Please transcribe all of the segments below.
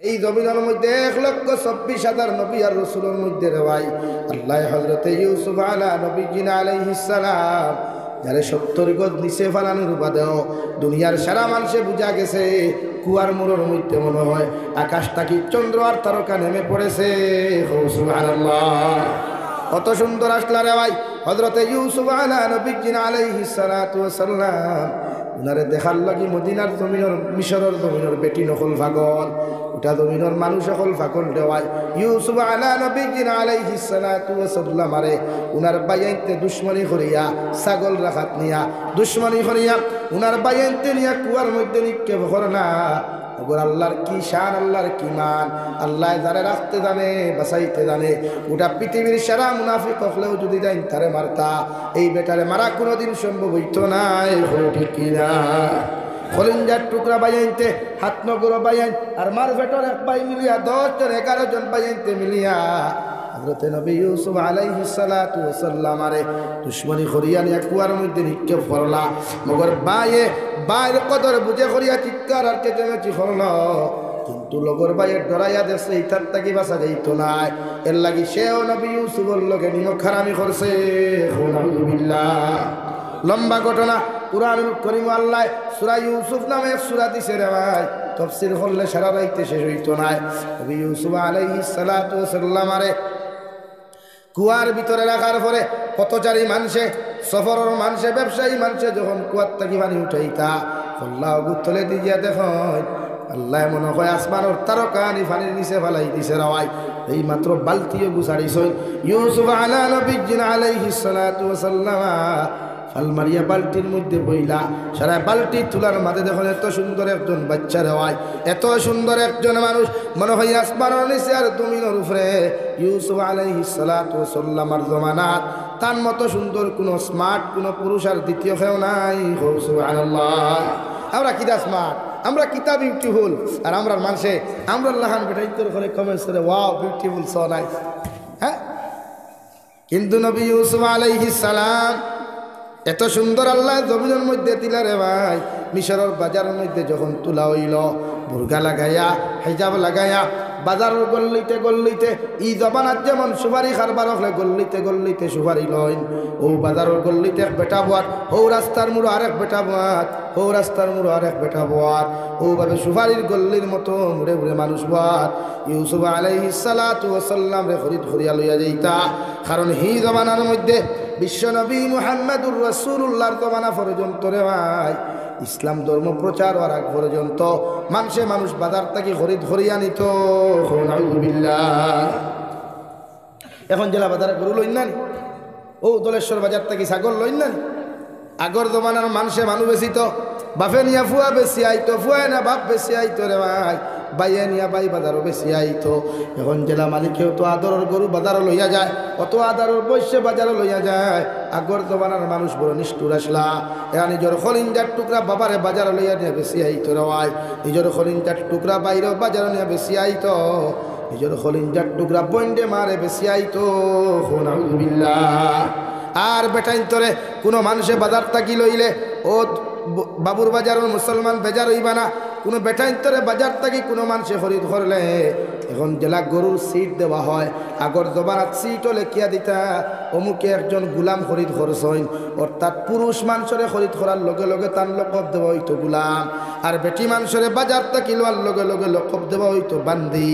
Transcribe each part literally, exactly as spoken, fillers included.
এই জমিনর মধ্যে এক লক্ষ চব্বিশ হাজার নবী আর রসুলর মধ্যে রে ভাই, আল্লায় হযরতে ইউসুফ আলা নবীজিনা আলাইহিস সালাম, যারে সত্তর গজ নিচে ফালানির বাদেও দুনিয়ার সারা মানষে বুঝা গেছে, কুয়ার মুড়র মধ্যে মনে হয় আকাশ থাকি চন্দ্র আর তারকা নেমে পড়েছে। কও সুবহানাল্লাহ। কত সুন্দর আছলা রে ভাই, হযরতে ইউসুফ আলা নবীজিনা আলাইহিস সালাতু ওয়াস সালাম, উনারে দেখার লাগি মদিনার জমিনর, মিশরর জমিনর বেটিন অকল পাগল, উটা জমিনর মানুষ অকল পাগল রে ভাই। ইউসুফ আলা নবীজিনা আলাইহিস সালাতু ওয়াস সালামরে উনার ভাইয়াইন্তে দুশমনি করিয়া, ছাগল রাখাত নিয়া দুশমনি করিয়া, উনার ভাইয়াইন্তে নিয়া কুয়ার মধ্যে নিক্ষেপ করলা। ওগর আল্লাহর কি শান, আল্লাহর কি মান, আল্লায় যারে রাখতে জানে, বাঁচাইতে জানে। গোটা পৃথিবীর সারা মুনাফিক অকলেও যুদি যাইন তারে মারতা, এই বেটারে মারা কুনুদিন সম্ভব অইতো নায়। কও ঠিক কি না? কলিঞ্জার টুকরা ভাইয়াইন্তে, হাত নগর ভাইয়াইন, আর মার পেটর এক ভাই মিলিয়া দশ জন, এগারো জন ভাইয়াইন্তে মিলিয়া হযরতে নবী ইউসুফ আলাইহিস সালাতু ওয়াস সালামরে দুশমনি করিয়া নিয়া কুয়ার মধ্যে নিক্ষেপ করলা। মগর ভাইয়ে, ভাইর কদর বুঝে করিয়া চিৎকার আর চেঁচামেচি করলো, কিন্তু লগর ভাইয়ে ডরাইয়া দেখছে ইতার থাকি বাঁচা যাইতো নায়। এরলাগি সেও নবী ইউসুফর লগে নিমক হারামি করছে। নাউজুবিল্লাহ। লম্বা ঘটনা। কুরআনুল করিমো আল্লায় সূরা ইউসুফ নামে এক সূরা দিছে রে ভাই, তাফসীর করলে সারা রাইতে শেষ অইতো নায়। নবী ইউসুফ আলাইহিস সালাতু ওয়াস সালামরে কুয়ার ভিতরে রাখার পরে পথচারী মানষে, সফরর মানষে, ব্যবসায়ী মানষে যখন কুয়ার থাকি পানি উঠাইতা, কল্লা অগু তলেদি গিয়া দেখইন, আল্লায় মনে কয় আসমানর তারকা আনি পানির নিচে ফালাই দিছে রে ভাই। এই মাত্র বালতি অগু ছাড়িছইন, ইউসুফ আলা নবীজিনা আলাইহিস সালাতু ওয়াস সালাম ফাল মারিয়া বালতির মধ্যে বইলা, সারা বালতি তুলার মাঝে দেখইন এত সুন্দর একজন বাইচ্চা রে ভাই, এত সুন্দর একজন মানুষ, মনে হয় আসমানর নিচে আর জমিনর উপরে। ইউসুফ আলাইহিস সালাতু ওয়াস সালামর জমানাত তান মতো সুন্দর কুনু smart কুনু পুরুষ আর দ্বিতীয় কেউ নাই। কও সুবহানাল্লাহ। আমরা কিতা smart, আমরা কিতা beautiful, আর আমরার মানষে, আমরার লাখান বেটাইন্তর ঘরে comments করে, "Wow, beautiful, so nice।" হ্যাঁ? কিন্তু নবী ইউসুফ আলাইহিস সালাম এত সুন্দর আল্লায় জমিনর মধ্যে দিলা রে ভাই, মিশরর বাজারর মধ্যে যখন তুলা অইলো, বুরকা লাগাইয়া, হিজাব লাগাইয়া, বাজারর গল্লিতে গল্লিতে, ই জমানাত যেমন সুপারি কারবার অকলে গল্লিতে গল্লিতে সুপারি লইন, অউ বাজারর গল্লিতে এক বেটা বওয়াত, অউ রাস্তার মুড়ো আরেক বেটা বওয়াত, অউ রাস্তার মুড়ো আরেক বেটা বওয়াত, অউভাবে সুপারির গল্লির মতো মুড়ে মুড়ে মানুষ বওয়াত। ইউসুফ আলাইহিস সালাতু ওয়াস সালামরে খরিদ করিয়া লইয়া যাইতা, কারণ হি জমানার মধ্যে বিশ্বনবী মুহাম্মাদুর রাসূলুল্লাহর জমানা পর্যন্ত রে ভাই, ইসলাম ধর্ম প্রচার অওয়ার আগ পর্যন্ত মানষে মানুষ বাজার থাকি খরিদ করিয়া নিতো। নাউজুবিল্লাহ। এখন যেলা বাজারে গরু লইন না নি, অউ দলেশ্বর বাজার থাকি ছাগল লইন না নি। আগর জমানার মানষে মানু বেচিতো, বাপে নিয়া ফুয়া বেচিয়া আইতো, ফুয়ায় না বাপ বেচিয়া আইতো রে ভাই, ভাইয়ে নিয়া ভাই বাজারো বেচিয়া আইতো। এখন যেলা মালিকে অত আদরর গরু বাজারো লইয়া যায়, অত আদরর বইষে বাজারো লইয়া যায়। আগর জমানার মানুষ বড় নিষ্ঠুর আছলা, এরা নিজর কলিঞ্জার টুকরা বাবারে বাজারো লইয়া নিয়া বেচিয়া আইতো রে ভাই, নিজর কলিঞ্জার টুকরা ভাইরেও বাজারো নিয়া বেচিয়া আইতো। নিজর কলিঞ্জার টুকরা বইনরে মারে বেচিয়া আইতো। নাউজুবিল্লাহ। আর বেটাইন্তরে কুনু মানষে বাজার থাকি লইলে, অউ ব-, বাবুর বাজারর মুসলমান বেজার অইবা না। কুনু বেটাইন্তরে বাজার থাকি কুনু মানষে খরিদ করলে, এখন যেলা গরুর seat দেওয়া হয়, আগর জমানাত seat-ও লেখিয়া দিতা, অমুকে একজন গুলাম খরিদ করছইন, অর্থাৎ পুরুষ মানষরে খরিদ করার লগে লগে তান লকব দেওয়া অইতো গুলাম, আর বেটি মানষরে বাজার থাকি লওয়ার লগে লগে লকব দেওয়া অইতো বান্দি।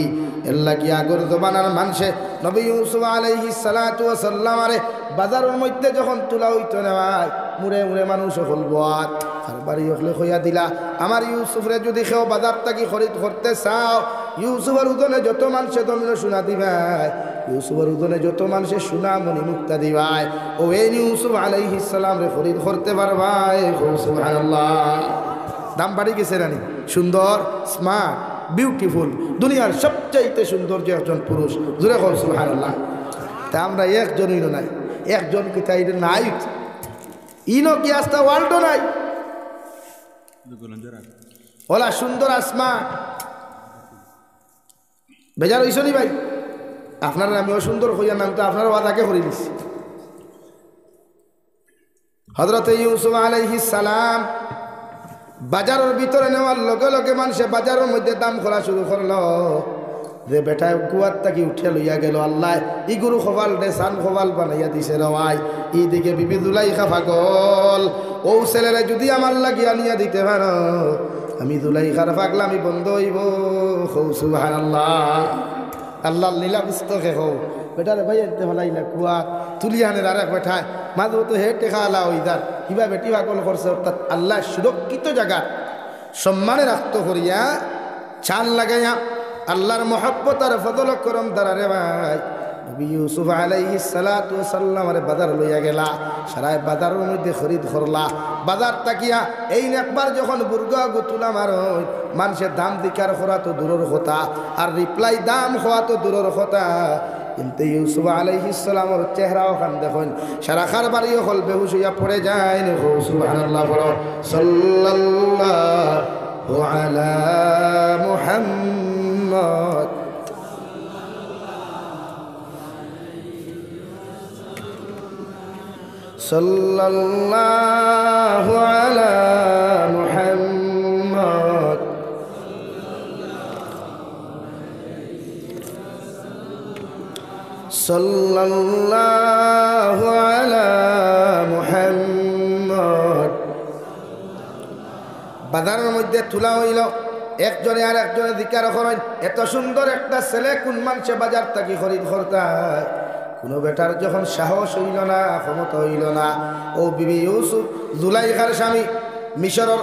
এরলাগি আগর জমানার মানষে নবী ইউসুফ আলাইহিস সালাতু ওয়াস সালামরে বাজারর মধ্যে যখন তুলা অইতো রে ভাই, মুড়ে মুড়ে মানুষ অকল বওয়াত, কারবারি অকলে কইয়া দিলা, আমার ইউসুফরে যুদি কেউ বাজার থাকি খরিদ করতে চাও, ইউসুফর ওজনে যত মানষে জমিনো সোনা দিবায়, ইউসুফর ওজনে যত মানষে সোনা মণি মুক্তা দিবায়, অউ এইন ইউসুফ আলাইহিস সালামরে খরিদ করতে পারবায়। কও সুবহানাল্লাহ। দাম বাড়ি গেছে না নি? সুন্দর, smart, beautiful, দুনিয়ার সবচাইতে সৌন্দর্য একজন পুরুষ। জোরে কও সুবহানাল্লাহ। তে আমরা একজনই নাই, একজন কিতা ইনো নাই, ইনো কি আস্তা world-ও নাই? অলা সুন্দর আর smart। বেজার অইছো নি ভাই? আপনারারে আমি অসুন্দর কইয়ার না, আমি তো আপনারার ওয়াজ আগে করি দিছি। হযরতে ইউসুফ আলাইহিস সালাম বাজারর ভিতরে নেওয়ার লগে লগে মানষে বাজারর মধ্যে দাম করা শুরু করলো। যে বেটায় কুয়ার থাকি উঠিয়া লইয়া গেল, আল্লায় ইগুর কপালরে চান কপাল বানাইয়া দিছে রে ভাই। ইদিকে বিবি জুলাইখা পাগল, অউ ছেলেরে যুদি আমার লাগি আনিয়া দিতে পারো, আমি জুলাইখার পাগলামি বন্ধ অইবো। কও সুবহানাল্লাহ। আল্লার লীলা বুঝতো কে কও। বেটারে ভাই আনতে ফালাইলা কুয়াত, তুলি আনের আরেক বেটায়, মাঝে তো হে টেকাআলা অই যার, ইবা বেটি পাগল করছে, অর্থাৎ আল্লায় সুরক্ষিত জাগাত সম্মানে রাখতো করিয়া, চান লাগাইয়া, আল্লার মহব্বত আর ফজল করম দ্বারা রে ভাই, নবী ইউসুফ আলাইহিস সালাতু ওয়াস সালামরে বাজার লইয়া গেলা, সারায় বাজারর মধ্যে খরিদ করলা। বাজার থাকিয়া এইন একবার যখন বুরগাগু তুলা মারইন, মানষে দাম জিকার করা তো দূরর কথা, আর reply দাম কওয়া তো দূরর কথা। কিন্তু ইউসুফ আলাইহিস সালামর চেহারা অখান দেখইন, সারা কারবারি অকল বেহুশ অইয়া পড়ে যাইন। কও সুবহানাল্লাহ পড়ো। সাল্লাল্লাহু আলা মুহাম্মদ। সাল্লাল্লাহু আলা মুহাম্মদ। সাল্লাল্লাহু আলা মুহাম্মদ। বাজারর মধ্যে তুলা অইলো, একজনে আরেকজনে জিকার করইন, এত সুন্দর একটা ছেলে কুন মানষে বাজার থাকি খরিদ করতা? কুনু বেটার যখন সাহস অইলো না, ক্ষমতা অইলো না, অউ বিবি ইউসুফ, জুলাইখার স্বামী, মিশরর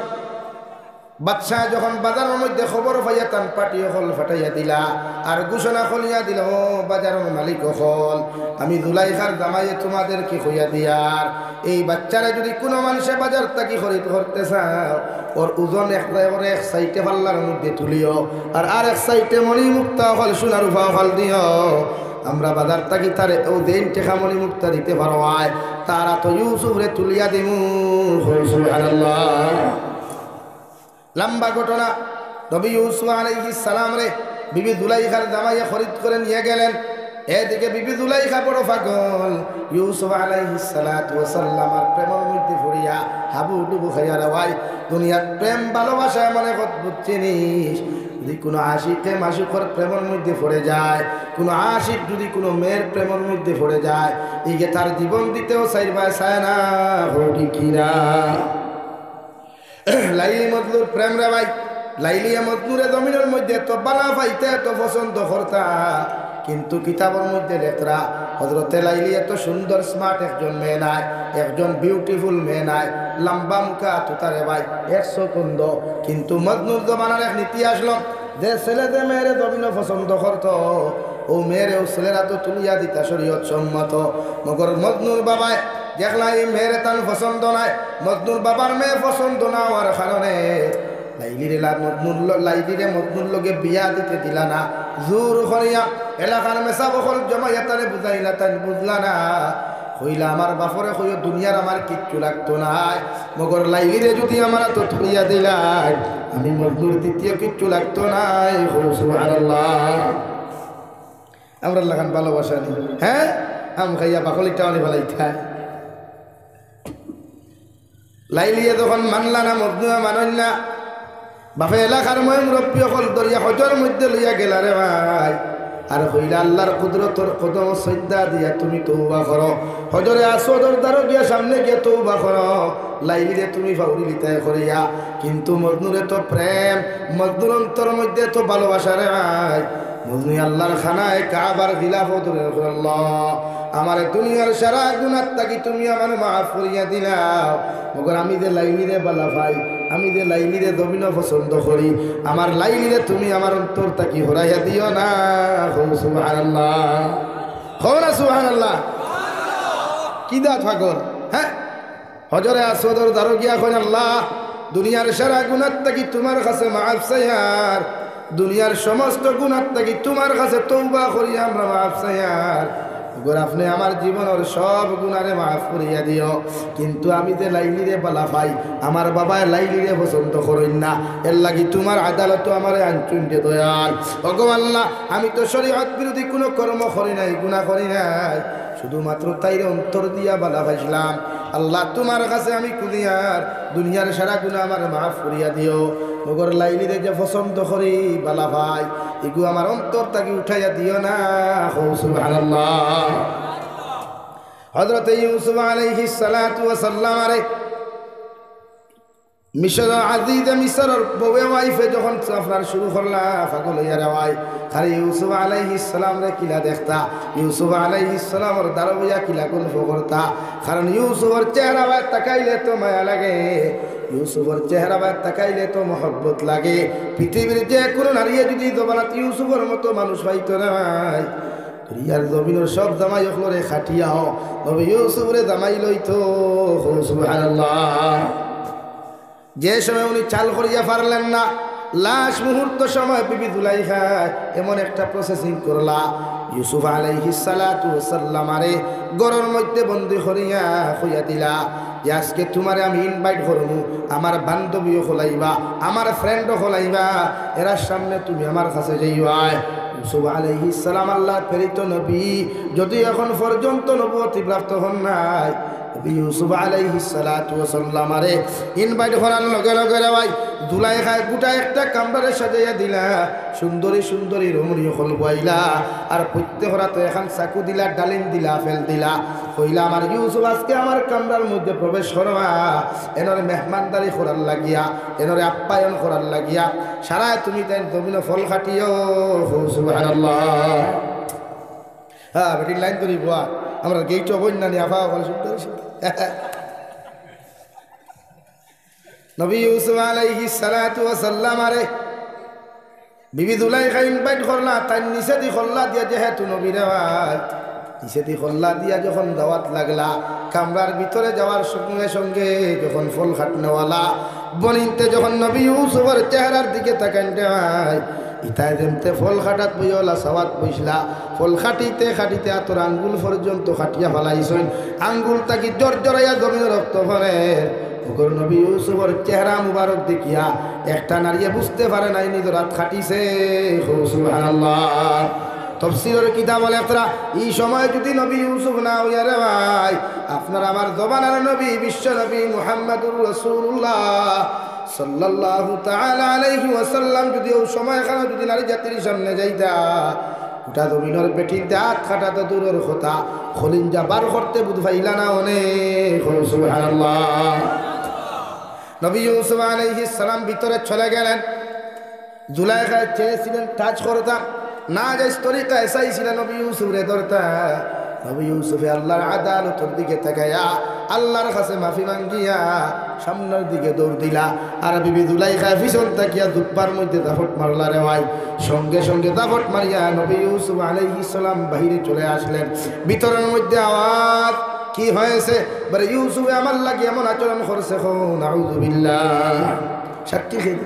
বাদশায় যখন বাজারর মধ্যে খবর পাইয়া তান পার্টি অকল পাঠাইয়া দিলা, আর ঘোষণা করিয়া দিলা, "ও বাজারর মালিক অকল, আমি জুলাইখার জামাইয়ে তোমাদেরকে কইয়া দিয়ার, এই বাচ্চারে যুদি কুনু মানষে বাজার থাকি খরিদ করতে চাও, অর ওজন এক, অর এক সাইডে পাল্লার মধ্যে তুলিও, আর আরেক সাইডে মণিমুক্তা অকল, সোনা রুপা অকল দিও। আমরা বাজার থাকি তারে অউ যেইন টেকা মণিমুক্তা দিতে পারো আয়, তার আতো ইউসুফরে তুলিয়া দিমু।" কও সুবহানাল্লাহ। লম্বা ঘটনা। নবী ইউসুফ আলাইহিস সালামরে বিবি জুলাইখার জামাইয়ে খরিদ করে নিয়া গেলেন। এদিকে বিবি জুলাইখা বড় পাগল, ইউসুফ আলাইহিস সালাতু ওয়াস সালামর প্রেমর মধ্যে পড়িয়া হাবুডুবু খাইয়া রে ভাই। দুনিয়ার প্রেম ভালোবাসা এমন এক অদ্ভুত জিনিস। যুদি কুনু আশিকে মাশুকর প্রেমর মধ্যে পড়ে যায়, কুনু আশিক যুদি কুনু মেয়ের প্রেমর মধ্যে পড়ে যায়, ইগে তার জীবন দিতেও চাইর বায় চায় না। কও ঠিক কিনা? লাইলি মজনুর প্রেম রে ভাই। লাইলিয়ে মজনুরে জমিনর মধ্যে এত বালা পাইতা, এত পছন্দ করতা, কিন্তু কিতাবর মধ্যে লেখরা, হজরতে লাইলি এত সুন্দর smart একজন মেয়ে নায়, একজন beautiful মেয়ে নায়, লম্বা মুখা তুতা রে ভাই, একশো কুন্দ। কিন্তু মজনুর জমানার এক নীতি আসলো, যে ছেলে যে মেয়েরে জমিনো পছন্দ করতো, অউ মেয়েরে অউ ছেলের আতো তুলিয়া দিতা শরীয়ত সম্মত। মগর মজনুর বাবায় দেখলা ই মেয়েরে তান পছন্দ নায়, মজনুর বাবার মেয়ে পছন্দ না অওয়ার কারণে লাইলিরে লা-, মজনুর ল-, লাইলিরে মজনুর লগে বিয়া দিতে দিলা না। জোর করিয়া এলাকার মেসাব অকল জমাইয়া তারে বুঝাইলা, তাইন বুঝলা না। কইলা, "আমার বাপরে কইও, দুনিয়ার আমার কিচ্ছু লাগতো নায়, মগর লাইলিরে যুদি আমার আতো তুলিয়া দিলায়, আমি মজনুর দ্বিতীয় কিচ্ছু লাগতো নায়।" কও সুবহানাল্লাহ। আমরার লাখান ভালোবাসা নি, হ্যাঁ? আম খাইয়া বাকলিটা আনি ফালাইতা। লাইলিয়ে যখন মানলা না, মজনুয়ে মানইন না, বাপে এলাকার ময় মুরব্বি অকল ধরিয়া হজর মধ্যে লইয়া গেলা রে ভাই। আর কইলা, "আল্লার কুদরতর কদমো সইজদা দিয়া তুমি তওবা করো, হজরে আসওয়াদর দ্বারো গিয়া সামনে গিয়া তওবা করো, লাইলিরে তুমি পাউরিলিতায় করিয়া।" কিন্তু মজনুরে তো প্রেম, মজনুর অন্তর মধ্যে তো ভালোবাসা রে ভাই। মজনুয়ে আল্লার খানায় কাবার গিলাফো ধরে কইলা, "আল্লাহ, আমারে দুনিয়ার সারা গুনার থাকি তুমি আমারে মাফ করিয়া দিলাও, মগর আমি যে লাইলিরে বালা পাই, আমি যে লাইলিরে জমিনো পছন্দ করি, আমার লাইলিরে তুমি আমার অন্তর থাকি হরাইয়া দিও না।" কও সুবহানাল্লাহ। কও না সুবহানাল্লাহ। কি দাত পাগল, হ্যাঁ? হজরে আসওয়াদর দ্বারো গিয়া কইন, "আল্লাহ, দুনিয়ার সারা গুনার থাকি তুমার কাছে মাফ চাইয়ার, দুনিয়ার সমস্ত গুনার থাকি তুমার কাছে তওবা করি আমরা মাফ চাইয়ার।" ওগর আপনে আমার জীবনর সব গুনারে মাফ করিয়া দিও, কিন্তু আমি যে লাইলিরে বালা পাই, আমার বাবায় লাইলিরে পছন্দ করইন না, এর লাগি তুমার আদালতো আমারে আনছইন রে দয়াল। ওগো আল্লাহ, আমি তো শরীয়ত বিরোধী কুনু কর্ম করি নাই, গুনা করি নাই, শুধুমাত্র তাইরে অন্তর দিয়া বালা পাইছলাম। আল্লাহ, তুমার কাছে আমি কুদিয়ার দুনিয়ার সারা গুনা আমারে মাফ করিয়া দিও। ওগর লাইলিরে যে পছন্দ করি, বালা পাই, ইগু আমার অন্তর থাকি উঠাইয়া দিও না। কও সুবহানাল্লাহ। হযরতে ইউসুফ আলাইহিস সালাতু ওয়াস সালামরে মিশরর আজিজে মিশরর বউয়ে ওয়াইফে যখন আপনার শুরু করলা, পাগল অইয়া রে ভাই, খালি ইউসুফ আলাইহিস সালামরে কিলা দেখতা, ইউসুফ আলাইহিস সালামর দারো বইয়া কিলা গল্প করতা, কারণ ইউসুফর চেহারা বায় তাকাইলে তো মায়া লাগে, ইউসুফর চেহারা বায় তাকাইলে তো মহব্বত লাগে। পৃথিবীর যে কুনু নারীয়ে যদি জমানাত ইউসুফর মতো মানুষ পাইতো নায়, দুনিয়ার জমিনর সব জামাই অকলরে খাটিয়াও নবী ইউসুফরে জামাই লইতো। কও সুবহানাল্লাহ। যে সময় উনি চাল করিয়া পারলেন না, লাস্ট মুহূর্ত সময় বিবি জুলাইখায় এমন একটা প্রসেসিং করলা, ইউসুফ আলাইহিস সালাতু ওয়াস সালামরে ঘরর মধ্যে বন্দি করিয়া কইয়া দিলা যে, "আজকে তুমারে আমি ইনভাইট করমু, আমার বান্ধবী অকল আইবা, আমার ফ্রেন্ড অকল আইবা, এরার সামনে তুমি আমার কাছে যাইবায়।" ইউসুফ আলাইহিস সালাম আল্লাহর প্রেরিত নবী, যদিও এখন পর্যন্ত নবুয়তি প্রাপ্ত হন নাই, নবী ইউসুফ আলাইহিস সালাতু ওয়াস সালামরে ইনভাইট করার লগে লগে রে ভাই, জুলাইখায় গোটা একটা কামরারে সাজাইয়া দিলা, সুন্দরী সুন্দরী রমণী অকল বওয়াইলা, আর প্রত্যেকরাতো এখান চাকু দিলা, ডালিম দিলা, আপেল দিলা, কইলা, "আমার ইউসুফ আজকে আমার কামরার মধ্যে প্রবেশ করবা, এনরে মেহমানদারি করার লাগিয়া, এনরে আপ্যায়ন করার লাগিয়া, সারায় তুমি তাইন জমিনো ফল কাটিও।" কও সুবহানাল্লাহ। হ্যাঁ, বেটির লাইন ধরি বুয়া, আমরা গেইট অফ অন্যান্য আফা অকল সুন্দর সুন্দর। নবী ইউসুফ আলাইহিস সালাতু ওয়াস সালামরে বিবি জুলাইখা ইনভাইট করলা, তাইন নিচেদি কল্লা দিয়া, যেহেতু নবী রে ভাই, নিচেদি কল্লা দিয়া যখন দাওয়াত লাগলা, কামরার ভিতরে যাওয়ার সঙ্গে সঙ্গে যখন ফল কাটনেওয়ালা বনিন্তে যখন নবী ইউসুফর চেহারার দিকে তাকাইন রে ভাই, ইতায় যেমতে ফল কাটাত বইওয়ালা সাওয়াত বইছলা, ফল কাটিতে কাটিতে আতর আঙ্গুল পর্যন্ত কাটিয়া ফালাইছইন। আঙ্গুল থাকি জরজরাইয়া জমিনো রক্ত পড়ের। ওগর নবী ইউসুফর চেহারা মুবারক দেখিয়া একটা নারীয়ে বুঝতে পারে নাই নিজর আত কাটিছে। কও সুবহানাল্লাহ। তফসিরর কিতাবো লেখরা, ই সময় যদি নবী ইউসুফ না অইয়া রে ভাই, আপনার আমার জমানার নবী, বিশ্ব নবী মুহাম্মাদুর রাসূলুল্লাহ সাল্লাল্লাহু তাআলা আলাইহি ওয়াসাল্লাম যদি অউ সময়খানো যদি নারী জাতির সামনে যাইতা, গোটা জমিনর বেটির দাত কাটা তো দূরর কথা, খলিঞ্জা বার করতে বুঝ পাইলা না অনে। কও সুবহানাল্লাহ। নবী ইউসুফ আলাইহিস সালাম ভিতরে চলে গেলেন। জুলাইখায় চেয়েছিলেন টাচ করতা, নাজায়েজ তরিকায় চাইছিলা নবী ইউসুফরে ধরতা। নবী ইউসুফে আল্লাহর আদালতর দিকে তাকাইয়া আল্লাহর কাছে মাফি মাঙ্গিয়া সামনের দিকে দৌড় দিলা। আর বিবি জুলাইখায় পিছন থাকিয়া জুব্বার মধ্যে দাফট মারলা রে ভাই। সঙ্গে সঙ্গে দাফট মারিয়া নবী ইউসুফ আলাইহিস সালাম বাহিরে চলে আসলেন। ভিতরের মধ্যে আওয়াজ, "কি হয়েছে?" বলে, "ইউসুফে আমার লাগি এমন আচরণ করছে।" কও নাউজুবিল্লাহ। সাক্ষী খেয়ে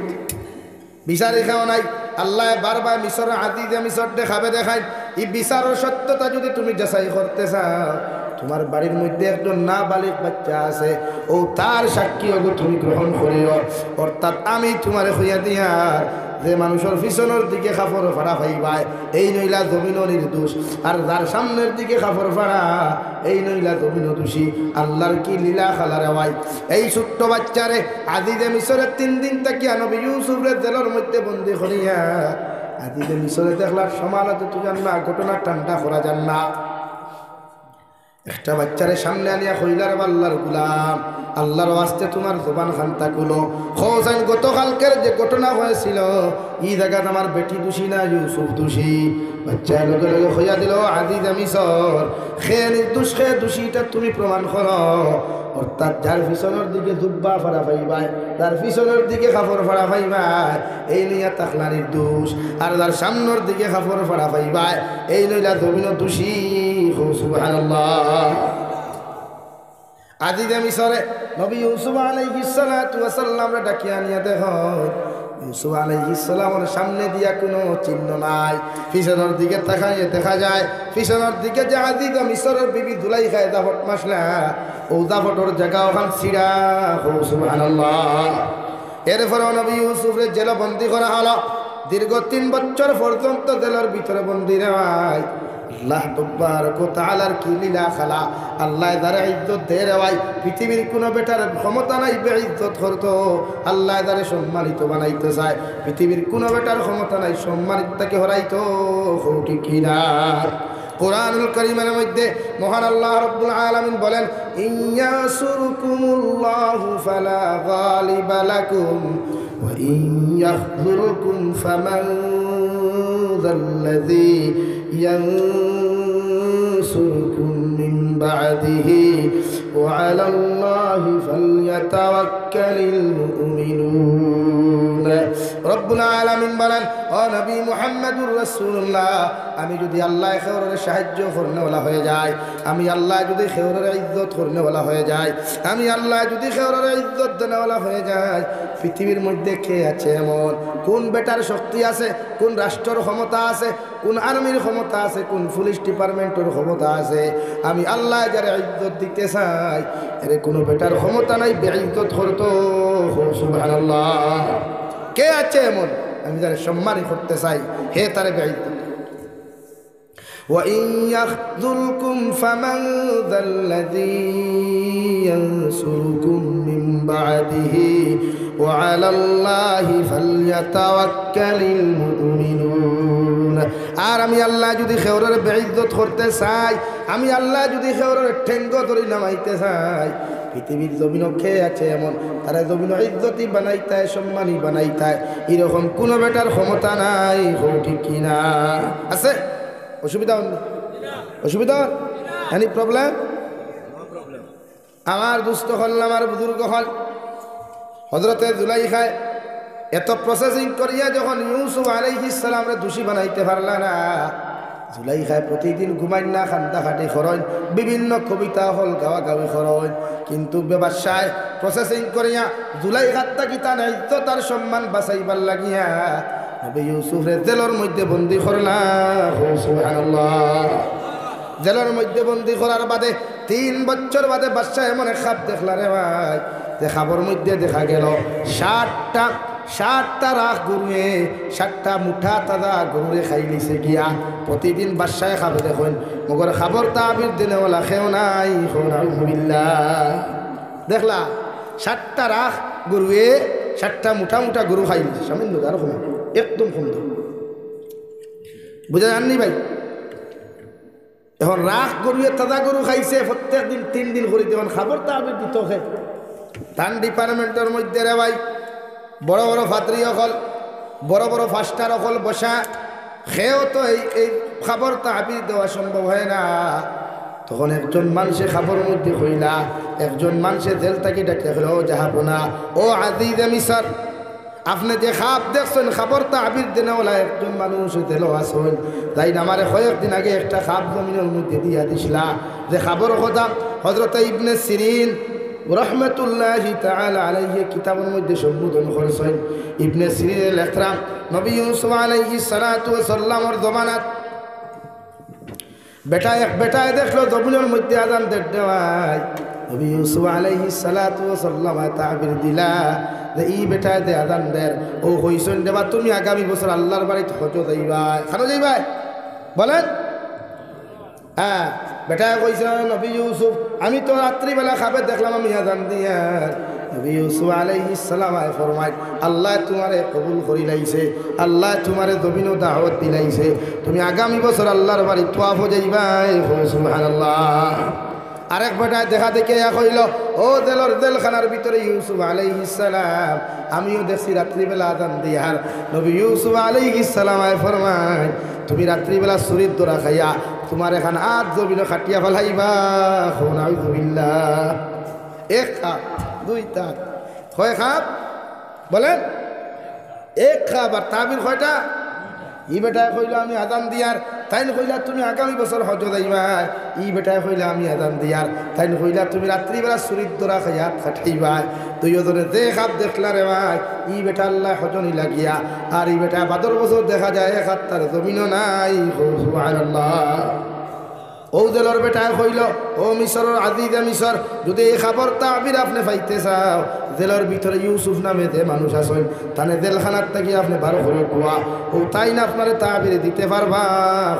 বিচারি কেউ নাই। আল্লায় বারবার মিশর আজিজে মিশর দেখাবে দেখাইন। ই বিচারর সত্যতা যদি তুমি যাচাই করতে চাও, তুমার বাড়ির মধ্যে একজন নাবালিগ বাচ্চা আছে, অউ তার সাক্ষী অগু তুমি গ্রহণ করিও। অর্থাৎ আমি তুমারে কইয়া দিয়ার, যে মানুষর পিছনর দিকে কাপড় ফাড়া পাইবায়, এইন অইলা জমিনো নির্দোষ, আর যার সামনের দিকে কাপড় ফাড়া, এইন অইলা জমিনো দোষী। আল্লাহর কি লীলা খেলা রে ভাই। এই ছোট্ট বাচ্চারে আজিজে মিশরে তিন দিন থাকিয়া নবী ইউসুফরে জেলর মধ্যে বন্দী করিয়া আজিজে মিশরে দেখলা সমালোচিত যার না, ঘটনা ঠান্ডা করা যার না। একটা বাচ্চারে সামনে আনিয়া কইলা, "রে আল্লাহর গুলাম, আল্লাহর ওয়াস্তে তুমার জবান খান্তা খুলো। কও চাইন গতকালকের যে ঘটনা হয়েছিল, ই জাগাত আমার বেটি দোষী না ইউসুফ দোষী?" বাচ্চায় লগে লগে কইয়া দিল, "আজিজে মিশর, খে নির্দোষ খে দোষী ইটা তুমি প্রমাণ করো।" অর্থাৎ যার পিছনর দিকে জুব্বা ফাড়া পাইবায়, যার পিছনর দিকে কাপড় ফাড়া পাইবায়, এইন অইয়া থাকলা নির্দোষ, আর যার সামনর দিকে কাপড় ফাড়া পাইবায়, এইন অইলা জমিনো দোষী। কও সুবহানাল্লাহ। আজিজে মিশরে নবী ইউসুফ আলাইহিস সালাতু ওয়াস সালামরে ডাকিয়া আনিয়া দেখো, ইউসুফ আলাইহিস সালামর সামনে দিয়া কুনু চিহ্ন নাই। পিছনর দিকে তাকাইয়া দেখা যায়, পিছনর দিকে যে আজিজে মিসরর বিবি জুলাইখায় জাফট মাছলা, অউ জাফটর জাগা অখান ছিড়া। কও সুবহানাল্লাহ। এরপরেও নবী ইউসুফরে জেলো বন্দী করা হলো। দীর্ঘ তিন বছর পর্যন্ত জেলর ভিতরে বন্দী রে ভাই। আল্লাহ তাবারাক ওয়া তাআলার কি লীলা খেলা। আল্লায় যারে ইজ্জত দেয় রে ভাই, পৃথিবীর কুনু বেটার ক্ষমতা নাই বেইজ্জত করতো। আল্লায় যারে সম্মানিত বানাইতে চায়, পৃথিবীর কুনু বেটার ক্ষমতা নাই সম্মানিত তাকে হরাইতো। কও ঠিক কি না? কোরআনুল করিমের মধ্যে মহান আল্লাহ রাব্বুল আলামিন বলেন, "ইন ইয়ানসুরকুমুল্লাহু ফালা গালিবা লাকুম ওয়া ইন ইয়াখযুলকুম ফামান যাল্লাযী ইয়ানসুরকুম মিন বা'দিহি ওয়া আলাল্লাহি ফালইয়াতাওয়াক্কালিল মুমিনুন।" রব্বুল আলামিন বলেন, "ও নবী মুহাম্মাদুর রাসূলুল্লাহ, আমি যদি আল্লায় কেউররে সাহায্য করনেওয়ালা হয়ে যায়, আমি আল্লায় যদি কেউররে ইজ্জত করনেওয়ালা হয়ে যায়, আমি আল্লায় যদি কেউররে ইজ্জত দেনেওয়ালা হয়ে যায়, পৃথিবীর মধ্যে কে আছে এমন? কোন বেটার শক্তি আছে, কোন রাষ্ট্রর ক্ষমতা আছে, কোন আর্মির ক্ষমতা আছে, কোন পুলিশ ডিপার্টমেন্টর ক্ষমতা আছে? আমি আল্লায় যারে ইজ্জত দিতে চাই, এরে কুনু বেটার ক্ষমতা নাই বেইজ্জত করতো।" কও সুবহানাল্লাহ। কে আছে এমন? আমি যারে সম্মানী করতে চাই, হে তারে বেইজ্জত। وإن يخذلكم فمن ذا الذي ينصركم من بعده وعلى الله فليتوكل المؤمنون। আর আমি আল্লায় যদি কেউররে বেইজ্জত করতে চাই, আমি আল্লায় যদি কেউররে ঠেঙ্গো ধরি নামাইতে চাই, পৃথিবীর জমিনো কে আছে এমন? তারে জমিনো ইজ্জতি বানাইতায়, সম্মানী বানাইতায়, এরকম কুনু বেটার ক্ষমতা নাই। কও ঠিক কি না? আছে? অসুবিধা অর নি? অসুবিধা অর? Any problem? আমার দোস্ত অকল, আমার বুজুর্গ অকল, হজরতে জুলাইখায় এত প্রসেসিং করিয়া যখন ইউসুফ আলাইহিস সালামরে দোষী বানাইতে পারলা না, জুলাইখায় প্রতিদিন ঘুমাইন না, কান্দা-কাটি করইন, বিভিন্ন কবিতা অকল গাওয়া-গাওয়ি করইন, কিন্তু বাদশায় প্রসেসিং করিয়া জুলাইখার থাকি তান ইজ্জত আর সম্মান বাঁচাইবার লাগিয়া নবী ইউসুফরে জেলর মধ্যে বন্দী করলা। কও সুবহানাল্লাহ। জেলর মধ্যে বন্দী করার বাদে তিন বছর বাদে বাদশায় এমন এক খাব দেখলা রে ভাই, যে খাবর মধ্যে দেখা গেল ষাটটা, ষাটটা রাখ গরুয়ে ষাটটা মুটা তাজা গরুরে খাইলিছে গিয়া। প্রতিদিন বাদশায় খাবে দেখইন, মগর খাবর তাবির দেনেওয়ালা কেউ নাই। কও নাউজুবিল্লাহ। দেখলা, ষাটটা রাখ গরুয়ে ষাটটা মুটা মুটা গরু খাইলিছে, সামান্য আর কম, একদম কম দাম। বুঝা যার নি ভাই? এখন রাখ গরুয়ে তাজা গরু খাইছে, প্রত্যেক দিন তিন দিন করি, এখন খাবর তাবির দিতো কে? তান ডিপার্টমেন্টর মধ্যে রে ভাই, বড় বড় পাদ্রী অকল, বড় বড় পাস্টর অকল বসা, কেউ তো এই, এই খাবর তাবির দেওয়া সম্ভব হয় না। তখন একজন মানষে খাবর মধ্যে কইলা, একজন মানষে জেল থাকি ডাকিয়া কইলা, "ও জাহাপনা, ও আজিজে মিসর, আপনে যে খাব দেখছইন, খাবর তাবির দেনেওয়ালা একজন মানুষ জেলো আছইন। তাইন আমারে কয়েকদিন আগে একটা খাব জমিনর মধ্যে দিয়া দিছলা, যে খাবর কথা হজরতে ইবনে সিরিন রহমতুল্লাহি তাআলা আলাইহি কিতাবর মধ্যে সম্বোধন করছইন।" ইবনে সিরিনে লেখরা, নবী ইউসুফ আলাইহিস সালাতু ওয়াস সালামর জমানাত বেটা, এক বেটায় দেখলো জমিনর মধ্যে আজান দের দেওয়ায়। নবী ইউসুফ আলাইহিস সালাতু ওয়াস সালামে তাবির দিলা যে ই বেটায় দে আজান দের, অউ কইছইন দেবা তুমি আগামী বছর আল্লাহর বাড়িত হজো যাইবায়। কেনে যাইবায়? বলেন। হ্যাঁ, বেটায় কইছে, "নবী ইউসুফ, আমি তো রাত্রিবেলা খাবে দেখলাম আমি আজান দিয়ার।" নবী ইউসুফ আলাইহিস সালামে ফরমাইন, "আল্লায় তুমারে কবুল করিলাইছে, আল্লায় তুমারে জমিনো দাওয়াত দিলাইছে, তুমি আগামী বছর আল্লাহর বাড়ি তোয়াফো যাইবায়।" কও সুবহানাল্লাহ। আরেক বেটায় দেখা দেখি আইয়া কইলো, "ও জেলর জেলখানার ভিতরে ইউসুফ আলাইহিস সালাম, আমিও দেখছি রাত্রিবেলা আজান দিয়ার।" নবী ইউসুফ আলাইহিস সালামে ফরমাইন, "তুমি রাত্রিবেলা ছুরির ধরা খাইয়া তুমার এখান আত জমিনো কাটিয়া ফালাইবা।" কও নাউজুবিল্লাহ। এক খাব, দুই খাব, কয় খাব? বলেন, এক খাব। আর তাবির কয়টা? ই বেটায় কইলো, "আমি আজান দিয়ার।" তাইন কইলা, "তুমি আগামী বছর হজো যাইবায়।" ই বেটায় কইলা, "আমি আজান দিয়ার।" তাইন কইলা, "তুমি রাত্রিবেলা চুরির ধরা খাইয়া রাত কাটাইবায়।" দুইও জনে যে খাব দেখলা রে ভাই, ই বেটা আল্লায় হজো নিলা গিয়া, আর ই বেটা বাদর বছর দেখা যায় এক আত্তার জমিনও নাই। কও সুবহানাল্লাহ। অউ জেলর বেটায় কইল, "ও মিসরর আজিজে মিসর, যুদি ই খাবর তাবির আপনে পাইতে চাও, জেলর ভিতরে ইউসুফ নামে যে মানুষ আছইন, তানে জেলখানার থাকি আপনে বার করউক্কা, অউ তাইন আপনারে তাবির দিতে পারবা।"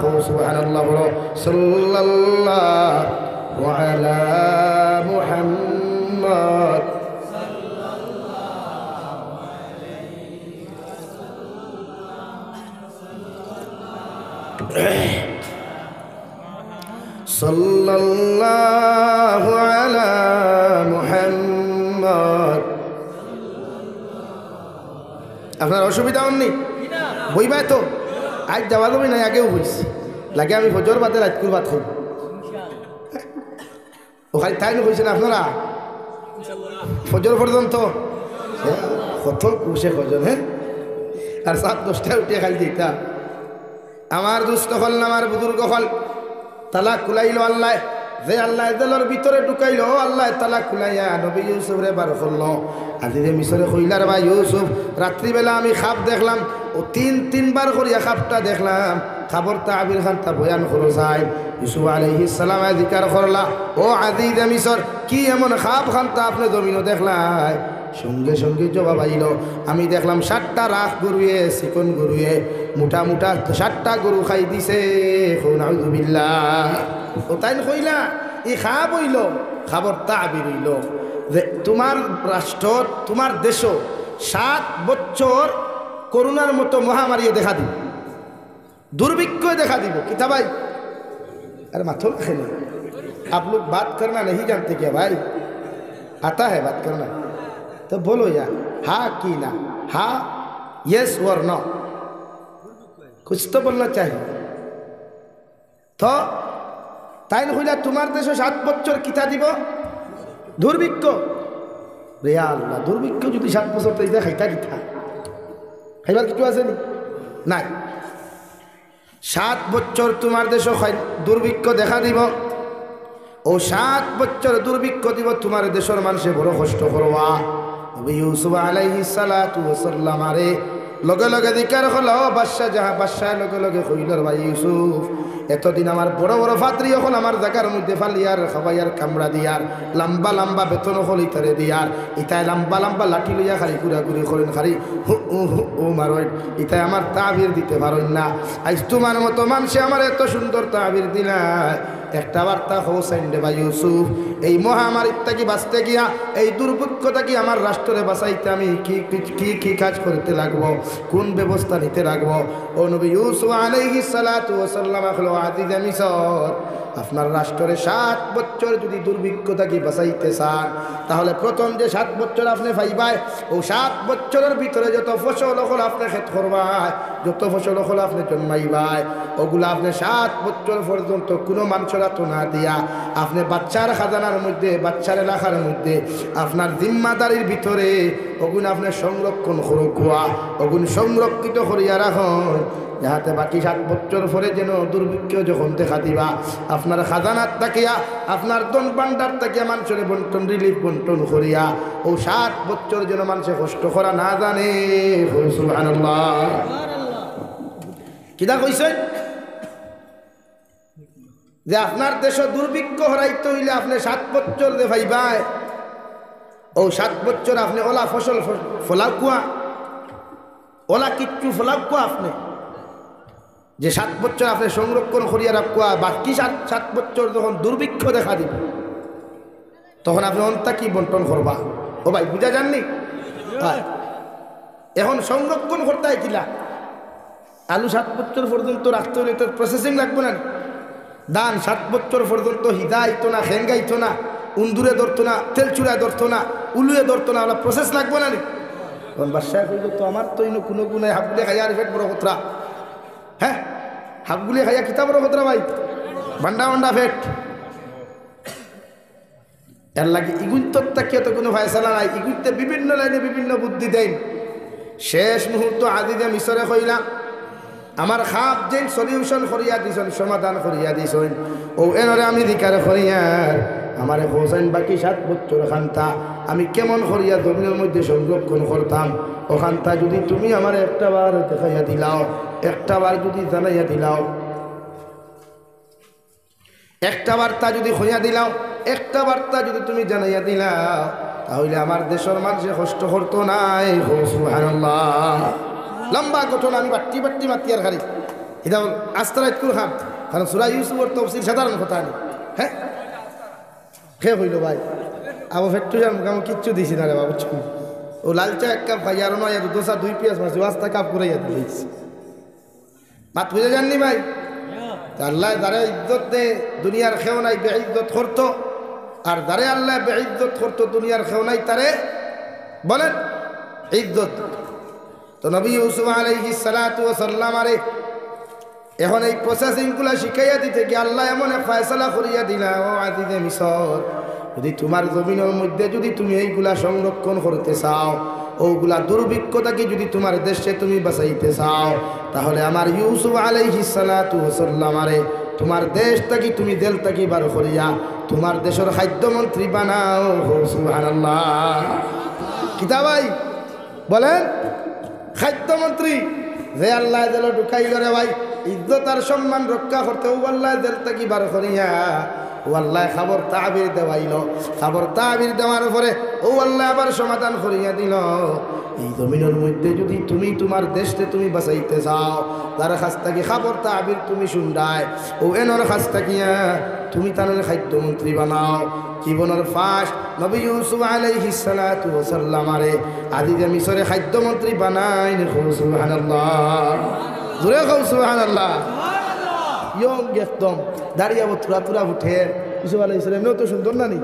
কও সুবহানাল্লাহ পড়ো। সাল্লাল্লাহু আলা মুহাম্মদ। সাল্লাল্লাহু আলা মুহাম্মদ। আপনার অসুবিধা অয়নি? বইবায় তো? আইজ যাওয়া যাবে না, আগেও কইছি। লাগে আমি ফজর বাদে রাইতকুর ভাত খাইমু। অউ খালি তাইন কইছইন আপনারা? ফজর পর্যন্ত? কত খুশি ফজর, হ্যাঁ? আর সাত দশটায় উঠিয়া খালি দিতা। আমার দুস্ত অকল, আমার বুজুর্গ অকল, তালা খুলাইলো আল্লায়। যে আল্লায় জেলর ভিতরে ঢুকাইলো, অউ আল্লায় তালা খুলাইয়া নবী ইউসুফরে বার করলো। আজিজে মিসরে কইলা রে ভাই ইউসুফ, রাত্রিবেলা আমি খাব দেখলাম, অউ তিন তিনবার করিয়া খাবটা দেখলাম, খাবর তাবির খানতা বয়ান করো চাই। ইউসুফ আলাইহিস সালামে জিকার করলা, "ও আজিজে মিসর, কি এমন খাব খানতা আপনে জমিনো দেখলায়?" সঙ্গে সঙ্গে জবাব আইলো, "আমি দেখলাম সাতটা রাখ গরুয়ে, চিকন গরুয়ে, মোটা মোটা সাতটা গরু খাই দিছে।" কও নাউজুবিল্লাহ। অউ তাইন কইলা, ই খাব অইলো, খাবর তাবির অইলো যে তুমার রাষ্ট্রত, তুমার দেশো সাত বছর করোনার মতো মহামারীয়ে দেখা দিবো। দুর্ভিক্ষ দেখা দিবো। কিতা ভাই? আরে মাথো না কেনে? আপ লোগ বাত করনা নেহি জানতে কিয়া ভাই? আতা হ্যায় বাত করনা? তো বলো ইয়ার, হা কি না? হা, yes or no? কুছ তো বলনা চাহিয়ে। তো তাইন কইলা, "তুমার দেশো সাত বছর কিতা দিবো? দুর্ভিক্ষ।" রে আল্লাহ, দুর্ভিক্ষ যুদি সাত বছর, তো ইতা খাইতা কিতা? খাইবার কিছু আছে নি? নাই। সাত বছর তুমার দেশো খাই-, দুর্ভিক্ষ দেখা দিবো। অউ সাত বছর দুর্ভিক্ষ দিবো, তুমার দেশর মানষে বড় কষ্ট করবা। নবী ইউসুফ আলাইহিস সালাতু ওয়াস সালামরে লগে লগে জিকার করলা, "ও বাদশা।" যাহা বাদশায় লগে লগে কইলো, "রে ভাই ইউসুফ, এতদিন আমার বড় বড় ফাত্রি অকল আমার জাগার মধ্যে ফালিয়ার, খাবাইয়ার, কামড়া দিয়ার, লাম্বা লাম্বা বেতন অকল ইতারে দিয়ার, ইতায় লাম্বা লাম্বা লাঠি লইয়া খালি ঘুরাঘুরি করইন, খালি হু উ হু উ মারইন, ইতায় আমার তাবির দিতে পারইন না। আইজ তুমার মতো মানষে আমারে এত সুন্দর তাবির দিলা, একটা বার্তা কও চাইন রে ভাই ইউসুফ, এই মহামারীর থাকি বাঁচতে গিয়া, এই দুর্ভিক্ষ থাকি আমার রাষ্ট্ররে বাঁচাইতে আমি কি, কি, কি, কি কাজ করতে লাগবো, কোন ব্যবস্থা নিতে লাগবো?" অউ নবী ইউসুফ আলাইহিস সালাতু ওয়াস সালাম কইলো, "আজিজে মিসর, আপনার রাষ্ট্ররে সাত বছর যুদি দুর্ভিক্ষ থাকি বাঁচাইতে চান, তাহলে প্রথম যে সাত বছর আপনে পাইবায়, অউ সাত বছরর ভিতরে যত ফসল অকল আপনে খেত করবায়, যত ফসল অকল আপনে জন্মাইবায়, অগুলা আপনে সাত বছর পর্যন্ত কুনু মানষর আতো না দিয়া, আপনে বাদশার খাজানার মধ্যে, বাদশার এলাকার মধ্যে, আপনার জিম্মাদারির ভিতরে অগুন আপনে সংরক্ষণ করউক্কা, অগুন সংরক্ষিত করিয়া রাখইন, যাহাতে বাকি সাত বছর পরে যেন দুর্ভিক্ষ যখন দেখা দিবা, আপনার খাজানাত থাকিয়া, আপনার ধন ভান্ডার থাকিয়া মানষরে বন্টন, রিলিফ বন্টন করিয়া, অউ সাত বছর যেন মানষে কষ্ট করা না জানে।" কও সুবহানাল্লাহ। কিতা কইছইন? যে আপনার দেশো দুর্ভিক্ষ হরাইতে অইলে আপনে সাত বছর যে পাইবায়, অউ সাত বছর আপনে অলা ফসল ফ-, ফলাউক্কা, অলা কিচ্ছু ফলাউক্কা আপনে, যে সাত বছর আপনে সংরক্ষণ করিয়া রাখউক্কা, বাকি সাত, সাত বছর যখন দুর্ভিক্ষ দেখা দিবো, তখন আপনে অনতা কি বন্টন করবা? ও ভাই, বুঝা যারনি? হ্যাঁ। এখন সংরক্ষণ করতায় কিলা? আলু সাত বছর পর্যন্ত রাখতে অইলে তো processing লাগবো না নি? ধান সাত বছর পর্যন্ত হিজা আইতো না, খেঙ্গা আইতো না, উন্দুরে ধরতো না, তেলচুরায় ধরতো না, উলুয়ে ধরতো না, অলা process লাগবো না নি? এখন বাদশায় কইলো, "তো আমার তো ইনো কুনু গুনাই, হাফগুলি খাইয়া আর পেট বড় করতরা।" হ্যাঁ, হাফগুলি খাইয়া কিতা বড় করতরা ভাই? বান্ডা বান্ডা পেট। এরলাগি ইগুইন্তর থাকিয়া তো কুনু ফয়সালা নাই, ইগুইন্তে বিভিন্ন লাইনে বিভিন্ন বুদ্ধি দেইন। শেষ মুহূর্ত আজিজে মিসরে কইলা, আমার খাপ যেইন সলিউশন করিয়া দিছইন, সমাধান করিয়া দিছইন, অউ এনরে আমি জিকার করিয়ার, আমারে কওছাইন বাকি সাত বছর খান্তা আমি কেমন করিয়া জমিনর মধ্যে সংরক্ষণ করতাম, অখানতা যুদি তুমি আমারে একটা বার দেখাইয়া দিলাও, একটা বার যুদি জানাইয়া দিলাও, একটা বার্তা যুদি কইয়া দিলাও, একটা বার্তা যুদি তুমি জানাইয়া দিলাও, তাহলে আমার দেশর মানষে কষ্ট করতো নায়। কও সুবহানাল্লাহ। লম্বা ঘটনা, আমি বাট্টি বাট্টি মাতিয়ার খালি। ইটা আস্তা রাইত কুর খাম, কারণ সূরা ইউসুফর তফসির সাধারণ কথা নি। হ্যাঁ, কে কইলো ভাই? আবু ফেট্টু যান, আমি কিচ্ছু দিছি না রে বাবু। ও লাল চা এক কাপ খাই, আর নয়, দুধ চা দুই পিয়াজ মারছি, আস্তা কাপ ঘুরাইয়া দিলাইছি। মাত বুঝা যার নি ভাই? তে আল্লায় যারে ইজ্জত দে, দুনিয়ার কেউ নাই বেইজ্জত করতো, আর যারে আল্লায় বেইজ্জত করতো, দুনিয়ার কেউ নাই তারে, বলেন, ইজ্জত দিতো। তো নবী ইউসুফ আলাইহিস সালাতু ওয়াস সালামারে এখন এই প্রসেসিং গুলা শিখাইয়া দিতে গিয়া আল্লায় এমন এক ফয়সালা করিয়া দিলা, ও আজিজে মিসর, যুদি তুমার জমিনর মধ্যে যুদি তুমি এইগুলা সংরক্ষণ করতে চাও, অউগুলা দুর্ভিক্ষ থাকি যুদি তুমার দেশরে তুমি বাঁচাইতে চাও, তাহলে আমার ইউসুফ আলাইহিস সালাতু ওয়াস সালামারে তুমার দেশ থাকি তুমি জেল থাকি বার করিয়া তুমার দেশর খাদ্যমন্ত্রী বানাও। কও সুবহানাল্লাহ। কিতা ভাই? বলেন, খাদ্যমন্ত্রী, যে আল্লায় জেলো ঢুকাইলো রে ভাই, ইজ্জত আর সম্মান রক্ষা করতে অউ আল্লায় জেল থাকি বার করিয়া, অউ আল্লায় খাবর তাবির দেওয়াইলো, খাবর তাবির দেওয়ার পরে অউ আল্লায় আবার সমাধান করিয়া দিলো। এই জমিনর মধ্যে যুদি তুমি তুমার দেশরে তুমি বাঁচাইতে চাও, যার কাছ থাকি খাবর তাবির তুমি শুনরায়, অউ এনর কাছ থাকিয়া তুমি তানরে খাদ্যমন্ত্রী বানাও। জীবনর ফার্স্ট নবী ইউসুফ আলাইহিস সালাতু ওয়াস সালামারে আজিজে মিসরে খাদ্যমন্ত্রী বানাইন। কও সুবহানাল্লাহ। জোরে কও সুবহানাল্লাহ। ইয়ং একদম, দাড়ি আবার থুড়া থুড়া উঠের। ইউসুফ আলাইহিস সালাম এমনেও তো সুন্দর না নি?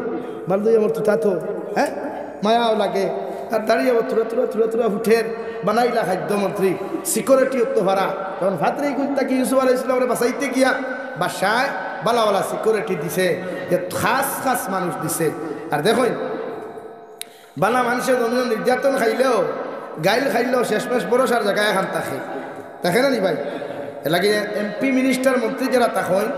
মালদুই আমার তো তাতো, হ্যাঁ, মায়াও লাগে। আর দাড়ি আবার থুড়া থুড়া থুড়া থুড়া উঠের, বানাইলা খাদ্যমন্ত্রী, সিকিউরিটি অত ভাড়া। তখন ফাত্রি কুল থাকি ইউসুফ আলাইহিস সালামরে বাঁচাইতে গিয়া বাদশায় বালা বালা সিকিউরিটি দিছে, যে খাস খাস মানুষ দিছে। আর দেখইন, বালা মানষে জমিনো নির্যাতন খাইলেও, গাইল খাইলেও শেষমেশ ভরসার জাগা এখান থাকে, থাকে না নি ভাই? এরলাগি এমপি, মিনিস্টার, মন্ত্রী যেরা থাকইন,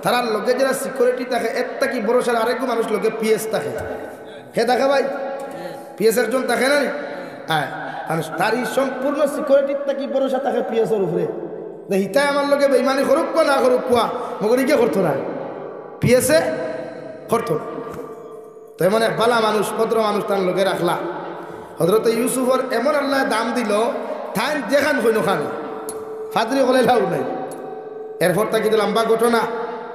তারার লগে যেরা সিকিউরিটি থাকে, এর থাকি ভরসার আরেকগু মানুষ লগে পিএস থাকে। কে থাকে ভাই? পিএস একজন থাকে না নি? আয়, মানুষ তার ই সম্পূর্ণ সিকিউরিটির থাকি ভরসা থাকে পিএসর উপরে। যে হিতায় আমার লগে বেইমানি করুক বা না করুক বা, মগর ইগে করতো না। পিএসে করতো না। তো এমন এক বালা মানুষ, ভদ্র মানুষ তান লগে রাখলা। হজরতে ইউসুফর এমন আল্লায় দাম দিলো, তাইন যেখান কইন ওখান। ফাদরি কলে লাউ নাই। এরপর থাকি তো লম্বা ঘটনা,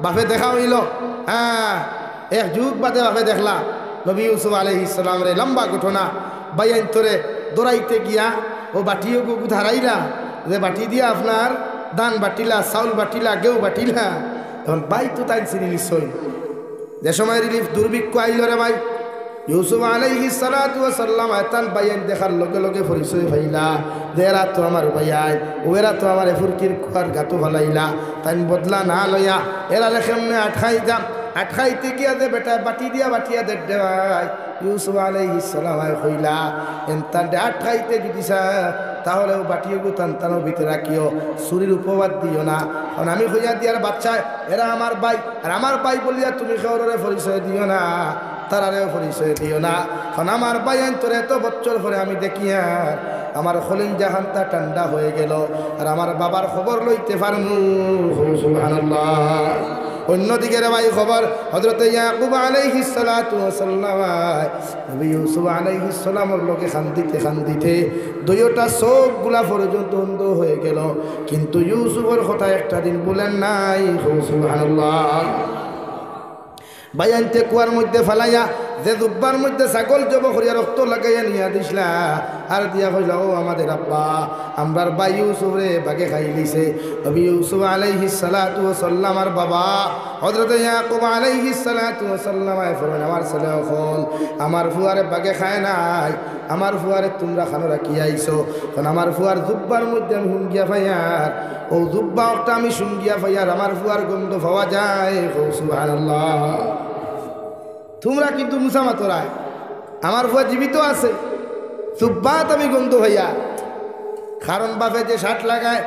বাফে দেখা অইলো। হ্যাঁ, এক যুগ বাদে বাফে দেখলা নবী ইউসুফ আলাইহিস সালামরে, লম্বা ঘটনা। ভাইয়াইন্তরে দৌড়াইতে গিয়া অউ বাটি অগু ধারাইলা, যে বাটি দিয়া আপনার ধান বাটিলা, চাউল বাটিলা, গেউ বাটিলা। এখন ভাই তো তাইন চিনি নিশ্চয়। যে সময় রিলিফ দুর্ভিক্ষ আইলো রে ভাই, ইউসুফ আলাইহিস সালাতু ওয়াস সালাম তান ভাইয়াইন দেখার লগে লগে পরিচয় পাইলা যে এরা তো আমার ভাইয়াইন, অউ এরা তো আমার ফুরকির কুয়ার গাতো ফালাইলা। তাইন বদলা না লইয়া এরারে কেমনে আটকাইতাম, আটকাইতে গিয়া যে বেটায় বাটি দিয়া বাটিয়া দেড় দেওয়ায়, ইউসুফ আলাইহিস সালাম আয় কইলা, এনতানরে আটকাইতে যুদি চাও, তাহলে অউ বাটি অগু তান তানর ভিতরে রাখিও, চুরির উপবাদ দিও না। কারণ আমি কইয়া দিয়ার বাদশায়, এরা আমার ভাই, আর আমার ভাই বলিয়া তুমি কেউররে পরিচয় দিও না, তারারেও পরিচয় দিও না। কারণ আমার ভাইয়াইন্তরে এত বছর পরে আমি দেখিয়ার, আমার কলিজাখান্তা ঠান্ডা হয়ে গেল, আর আমার বাবার খবর লইতে পারমু। কও সুবহানাল্লাহ। অন্যদিকে রে ভাই খবর, হজরতে ইয়াকুব আলাইহিস সালাতু ওয়াস সালাম নবী ইউসুফ আলাইহিস সালামর লগে কান্দিতে কান্দিতে দুইওটা চোখগুলা পর্যন্ত অন্ধ হয়ে গেল, কিন্তু ইউসুফর কথা একটা দিন ভুলেন নাই। কও সুবহানাল্লাহ। ভাইয়াইন্তে কুয়ার মধ্যে ফালাইয়া, যে জুব্বার মধ্যে ছাগল জব করিয়া রক্ত লাগাইয়া নিয়া দিছলা, আর দিয়া কইলা, "ও আমাদের আব্বা, আমরার ভাই ইউসুফরে বাঘে খাইলিছে।" নবী ইউসুফ আলাইহিস সালাতু ওয়াস সালামর বাবা হযরত ইয়াকুব আলাইহিস সালাতু ওয়াস সালাম আয় ফরমাইন, "আমার ছেলে অকল, আমার ফুয়ারে বাঘে খায় নাই, আমার ফুয়ারে তুমরা খানো রাখিয়া আইছো, কারণ আমার ফুয়ার জুব্বার মধ্যে আমি হুঙ্গিয়া ফাইয়ার, ও জুব্বা অকটা আমি শুঙ্গিয়া ফাইয়ার, আমার ফুয়ার গন্ধ পাওয়া যায়।" কও সুবহানাল্লাহ। তুমরা কিন্তু মুসা মাতরায়, আমার ফুয়া জীবিত আছে, জুব্বাত আমি গন্ধ পাইয়ার। কারণ বাপে যে শার্ট লাগায়,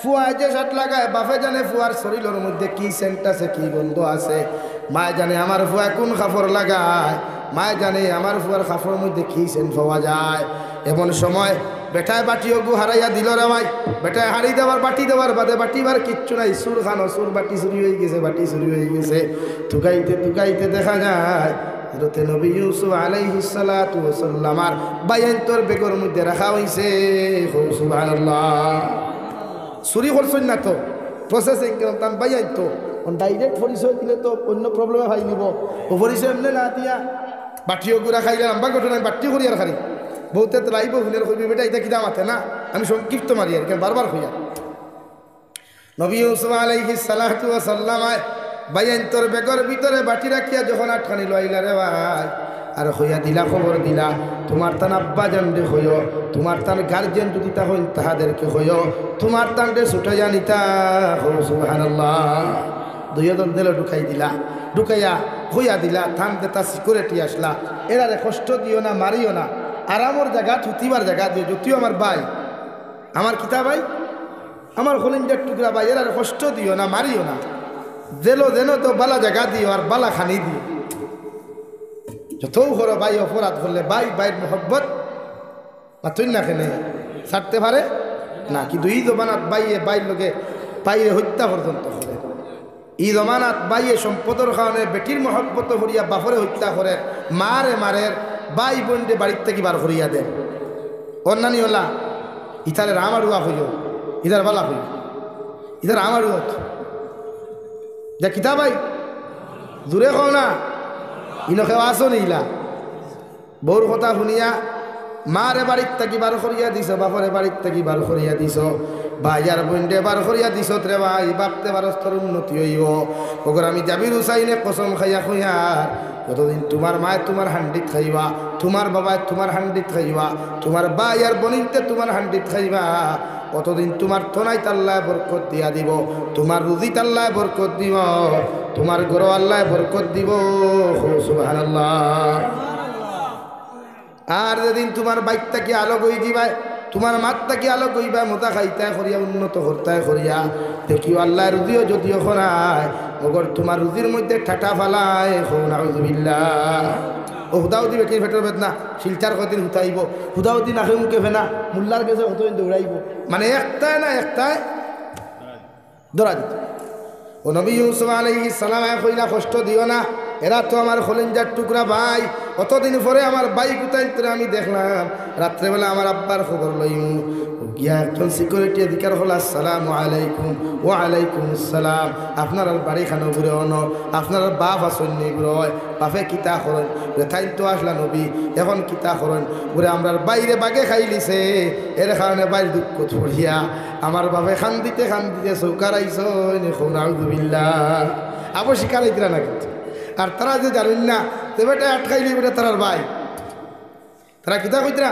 ফুয়ায় যে শার্ট লাগায়, বাপে জানে ফুয়ার শরীলর মধ্যে কি সেন্ট আছে, কি গন্ধ আছে। মায় জানে আমার ফুয়ায় কুন কাপড় লাগায়, মায় জানে আমার ফুয়ার কাপড়র মধ্যে কি সেন্ট পাওয়া যায়। এমন সময় বেটায় বাটি অগু হারাইয়া দিল রে ভাই। বেটায় হারি দেওয়ার, বাটি দেওয়ার বাদে বাটি বার কিচ্ছু নাই। চুর খানো, চুর, বাটি চুরি অইগেছে, বাটি চুরি অইগেছে। তুকাইতে তুকাইতে দেখা যায় হযরতে নবী ইউসুফ আলাইহিস সালাতু ওয়াস সালামর ভাইয়াইন্তর ব্যাগর মধ্যে রাখা অইছে। কও সুবহানাল্লাহ। চুরি করছইন না তো, প্রসেসিং কেন তান ভাইয়াইন্ত। অখন ডাইরেক্ট পরিচয় দিলে তো অন্য প্রবলেমে ফাইলিবো। অউ পরিচয় এমনে না দিয়া বাটি অগু রাখাইলে লম্বা ঘটনা, বাটি করিয়ার খালি। বউতে তো লাইবো, হুনের কইবি, "বেটা, ইতা কিতা মাতে না?" আমি সংক্ষিপ্ত মারি আর কি, বারবার কইয়ার। নবী ইউসুফ আলাইহিস সালাতু ওয়াস সালাম আয় ভাইয়াইন্তর ব্যাগর ভিতরে বাটি রাখিয়া যখন আটকানি লইলা রে ভাই, আর কইয়া দিলা, খবর দিলা, "তুমার তান আব্বা জানরে কইও, তুমার তান গার্জিয়ান যুদি থাকইন তাহাদেরকে কইও, তুমার তানরে ছুটাইয়া নিতা।" কও সুবহানাল্লাহ। দুইওজন জেলো ঢুকাই দিলা, ঢুকাইয়া কইয়া দিলা, তান যেতা সিকিউরিটি আছলা, এরারে কষ্ট দিও না, মারিও না, আরামর জাগাত, হুতিবার জাগা দিও, যুদিও আমার ভাই, আমার কিতা ভাই, আমার কলিজার টুকরা ভাই, এরারে কষ্ট দিও না, মারিও না। জেলো যেন তো বালা জাগা দিও আর বালা খানি দিও। যতউ করো ভাই অপরাধ করলে, ভাই ভাইর মহব্বত মাতইন না কেনে, ছাড়তে পারে না। কিন্তু ই জমানাত ভাইয়ে ভাইর লগে ভাইরে হত্যা পর্যন্ত করে। ই জমানাত ভাইয়ে সম্পদর কারণে বেটির মহব্বত করিয়া বাপরে হত্যা করের, মারে মারের, ভাই বইনরে বাড়ির থাকি বার করিয়া দেয়। অন্যানি অলা, ইতারে রামারুয়া কইও, ইতার বালা কইও, ইতার রামারুয়া তো। যা কিতা ভাই, জুরে কও না, ইনো কেউ আছো নি ইলা? বউর কথা হুনিয়া মারে বাড়ির থাকি বার করিয়া দিছো, বাপরে বাড়ির থাকি বার করিয়া দিছো, ভাই আর বইনরে বার করিয়া দিছো রে ভাই, ভাবতে পারস তোর উন্নতি অইবো। ওগর আমি জাবির হুসাইনে কসম খাইয়া কইয়ার, যতদিন তুমার মায় তুমার হান্ডিত খাইবা, তুমার বাবায় তুমার হান্ডিত খাইবা, তুমার ভাই আর বইনতে তুমার হান্ডিত খাইবা, অতদিন তুমার থনাইত আল্লায় বরকত দিয়া দিবো, তুমার রুজিত আল্লায় বরকত দিবো, তুমার ঘরো আল্লায় বরকত দিবো। কও সুবহানাল্লাহ। আর যেদিন তুমার বাইর থাকি আলগ অইযিবায়, তুমার মার থাকি আলগ অইবায়, মজা খাইতায় করিয়া, উন্নত করতায় করিয়া, দেখিও আল্লায় রুজিও যুদিও খনায়, মগর তুমার রুজির মধ্যে ঠাটা ফালায়। কও নাউজুবিল্লাহ। অউ হুদাহুদি বেটির পেটর বেদনা, শিলচর কয়দিন হুতাইবো, হুদাহুদি নাকে মুখে ফেনা, মোল্লার গেছে কতদিন দৌড়াইবো। মানে একটায় না একটায় ধরা দিত। ও নবী ইউসুফ আলাইহিস সালাম আয় কইলা, "কষ্ট দিও না, এরা তো আমার কলিজার টুকরা ভাই, অতদিন পরে আমার ভাই কুতাইন্তরে আমি দেখলাম, রাত্রেবেলা আমার আব্বার খবর লইমু।" গিয়া একজন সিকিউরিটি অধিকার কইলা, "আসসালামু আলাইকুম।" "ওয়া আলাইকুম আসসালাম।" "আপনারার বাড়ি খানো ঘুরে অনো, আপনারার বাপ আছইন নি?" ঘুরে অয়, "বাপে কিতা করইন?" ঘুরে, "তাইন তো আছলা নবী, এখন কিতা করইন?" ঘুরে, "আমরার ভাইরে বাঘে খাইলিছে, এর কারণে ভাইর দুঃখত পড়িয়া আমার বাপে কান্দিতে কান্দিতে চউকার আইছইন।" কও নাউজুবিল্লাহ। আবো শিকার অইতরা না কিন্তু। আর তারা যে জানইন না, যে বেটায় আটকাইলে বেটা তারার ভাই। তারা কিতা কইতরা?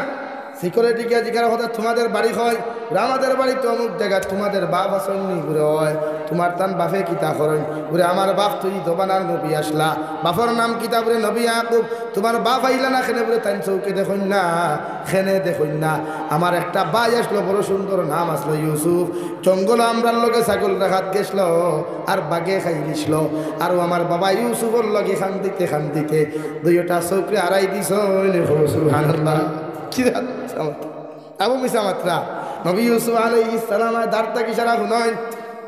সিকিউরিটি গিয়া জিকার কথা, "তোমাদের বাড়ি কই?" "ওরা আমাদের বাড়ি তো অমুক জাগা, তোমাদের বাপ আছইন নি?" ঘুরে অয়, "তোমার তান বাপে কিতা করইন?" ঘুরে, "আমার বাপ তো ই জমানার নবী আছলা।" "বাপর নাম কিতা?" ঘুরে, "নবী ইয়াকুব।" "তোমার বাপ আইলা না কেনে?" ঘুরে, "তাইন চউখে দেখইন না।" "কেনে দেখইন না?" "আমার একটা ভাই আছলো, বড় সুন্দর নাম আছলো ইউসুফ, জঙ্গলো আমরার লগে ছাগল রাখাত গেছলো, আর বাঘে খাইলিছলো, আর অউ আমার বাবা ইউসুফর লগে কান্দিতে কান্দিতে দুইওটা চউখরে হারাই দিছইন।" কও সুবহানাল্লাহ। কিতা আবো মিছা মাতরা। নবী ইউসুফ আলাইহিস সালাম আয় দার থাকি ইশারা হুনইন,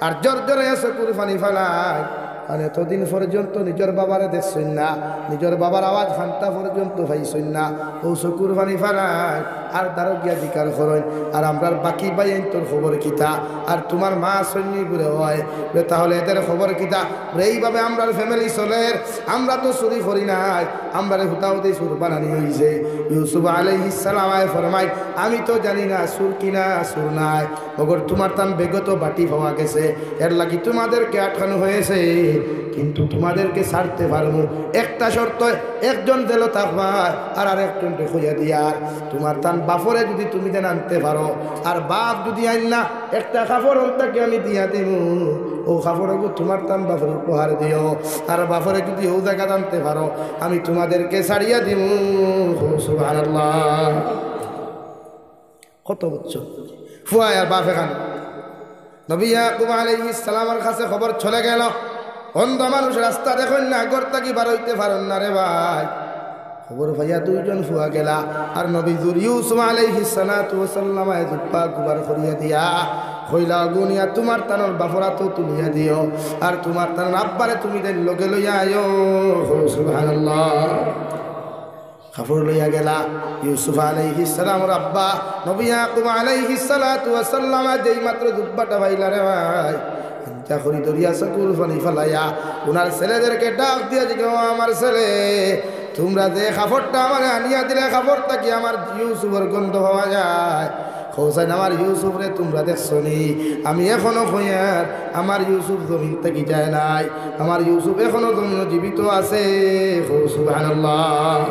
আর জোর জোরে চউখর পানি ফালাইন। আর এতদিন পর্যন্ত নিজর বাবারে দেখছইন না, নিজর বাবার আওয়াজ কান্তা পর্যন্ত পাইছইন না, অউ চউখর পানি ফালাইন। আর দারো গিয়া জিকার করইন, "আর আমরার বাকি ভাইয়াইন্তর খবর কিতা? আর তোমার মা আছইন নি?" ঘুরে অয়, "বে, তাহলে এদের খবর কিতা?" ঘুরে, "এইভাবে আমরার ফ্যামিলি চলের, আমরা তো চুরি করি নাই, আমরারে হুদাহুদি চুর বানানি অইছে।" ইউসুফ আলাইহিস সালাম আয় ফরমাইন, "আমি তো জানি না চুর কিনা চুর নায়, মগর তোমার তান ব্যাগো তো বাটি পাওয়া গেছে, এর লাগি তোমাদেরকে আটকানো হয়েছে, কিন্তু তোমাদেরকে ছাড়তে পারমু একটা শর্তে, একজন জেলো থাকবায়, আর আরেকজনরে কইয়া দিয়ার, তোমার তান বাপরে যুদি তুমি দেন আনতে পারো, আর বাপ যুদি আইন না, একটা কাপড় অন্তাকে আমি দিয়া দিমু, অউ কাপড়গু তোমার তান বাপরে উপহার দিও, আর বাপরে যুদি অউ জাগাত আনতে পারো, আমি তোমাদেরকে ছাড়িয়া দিমু।" কও সুবহানাল্লাহ। কত বুঝছো? ফুয়ায় আর বাপে কানো। নবী ইয়াকুব আলাইহিস সালামর কাছে খবর চলে গেল, অন্ধ মানুষ রাস্তা দেখইন না, ঘর থাকি বার অইতে পারইন না রে ভাই। খবর পাইয়া দুইজন ফুয়া গেলা, আর নবীজির ইউসুফ আলাইহিস সালাতু ওয়াস সালামে জুব্বা গুবার করিয়া দিয়া কইলা, "অগু নিয়া তুমার তানর বাফর আতো তুলিয়া দিও, আর তুমার তানর আব্বারে তুমি তাইন লগে লইয়া আইও।" কও সুবহানাল্লাহ। কাপড় লইয়া গেলা। ইউসুফ আলাইহিস সালামর আব্বা নবী ইয়াকুব আলাইহিস সালাতু ওয়াস সালামে যেই মাত্র জুব্বাটা পাইলা রে ভাই, ইচ্ছা করি ধরিয়া চকুর পানি ফালাইয়া উনার ছেলেদেরকে ডাক দিয়া জিগায়, "ও আমার ছেলে, তুমরা যে কাপড়টা আমারে আনিয়া দিলে, কাপড় থাকি আমার ইউসুফর গন্ধ পাওয়া যায়।" কও চাইন, "আমার ইউসুফরে তুমরা দেখছো নি?" আমি এখনো কইয়ার, "আমার ইউসুফ জমিন থাকি যায় নাই, আমার ইউসুফ এখনো জমিনো জীবিত আছে।" কও সুবহানাল্লাহ।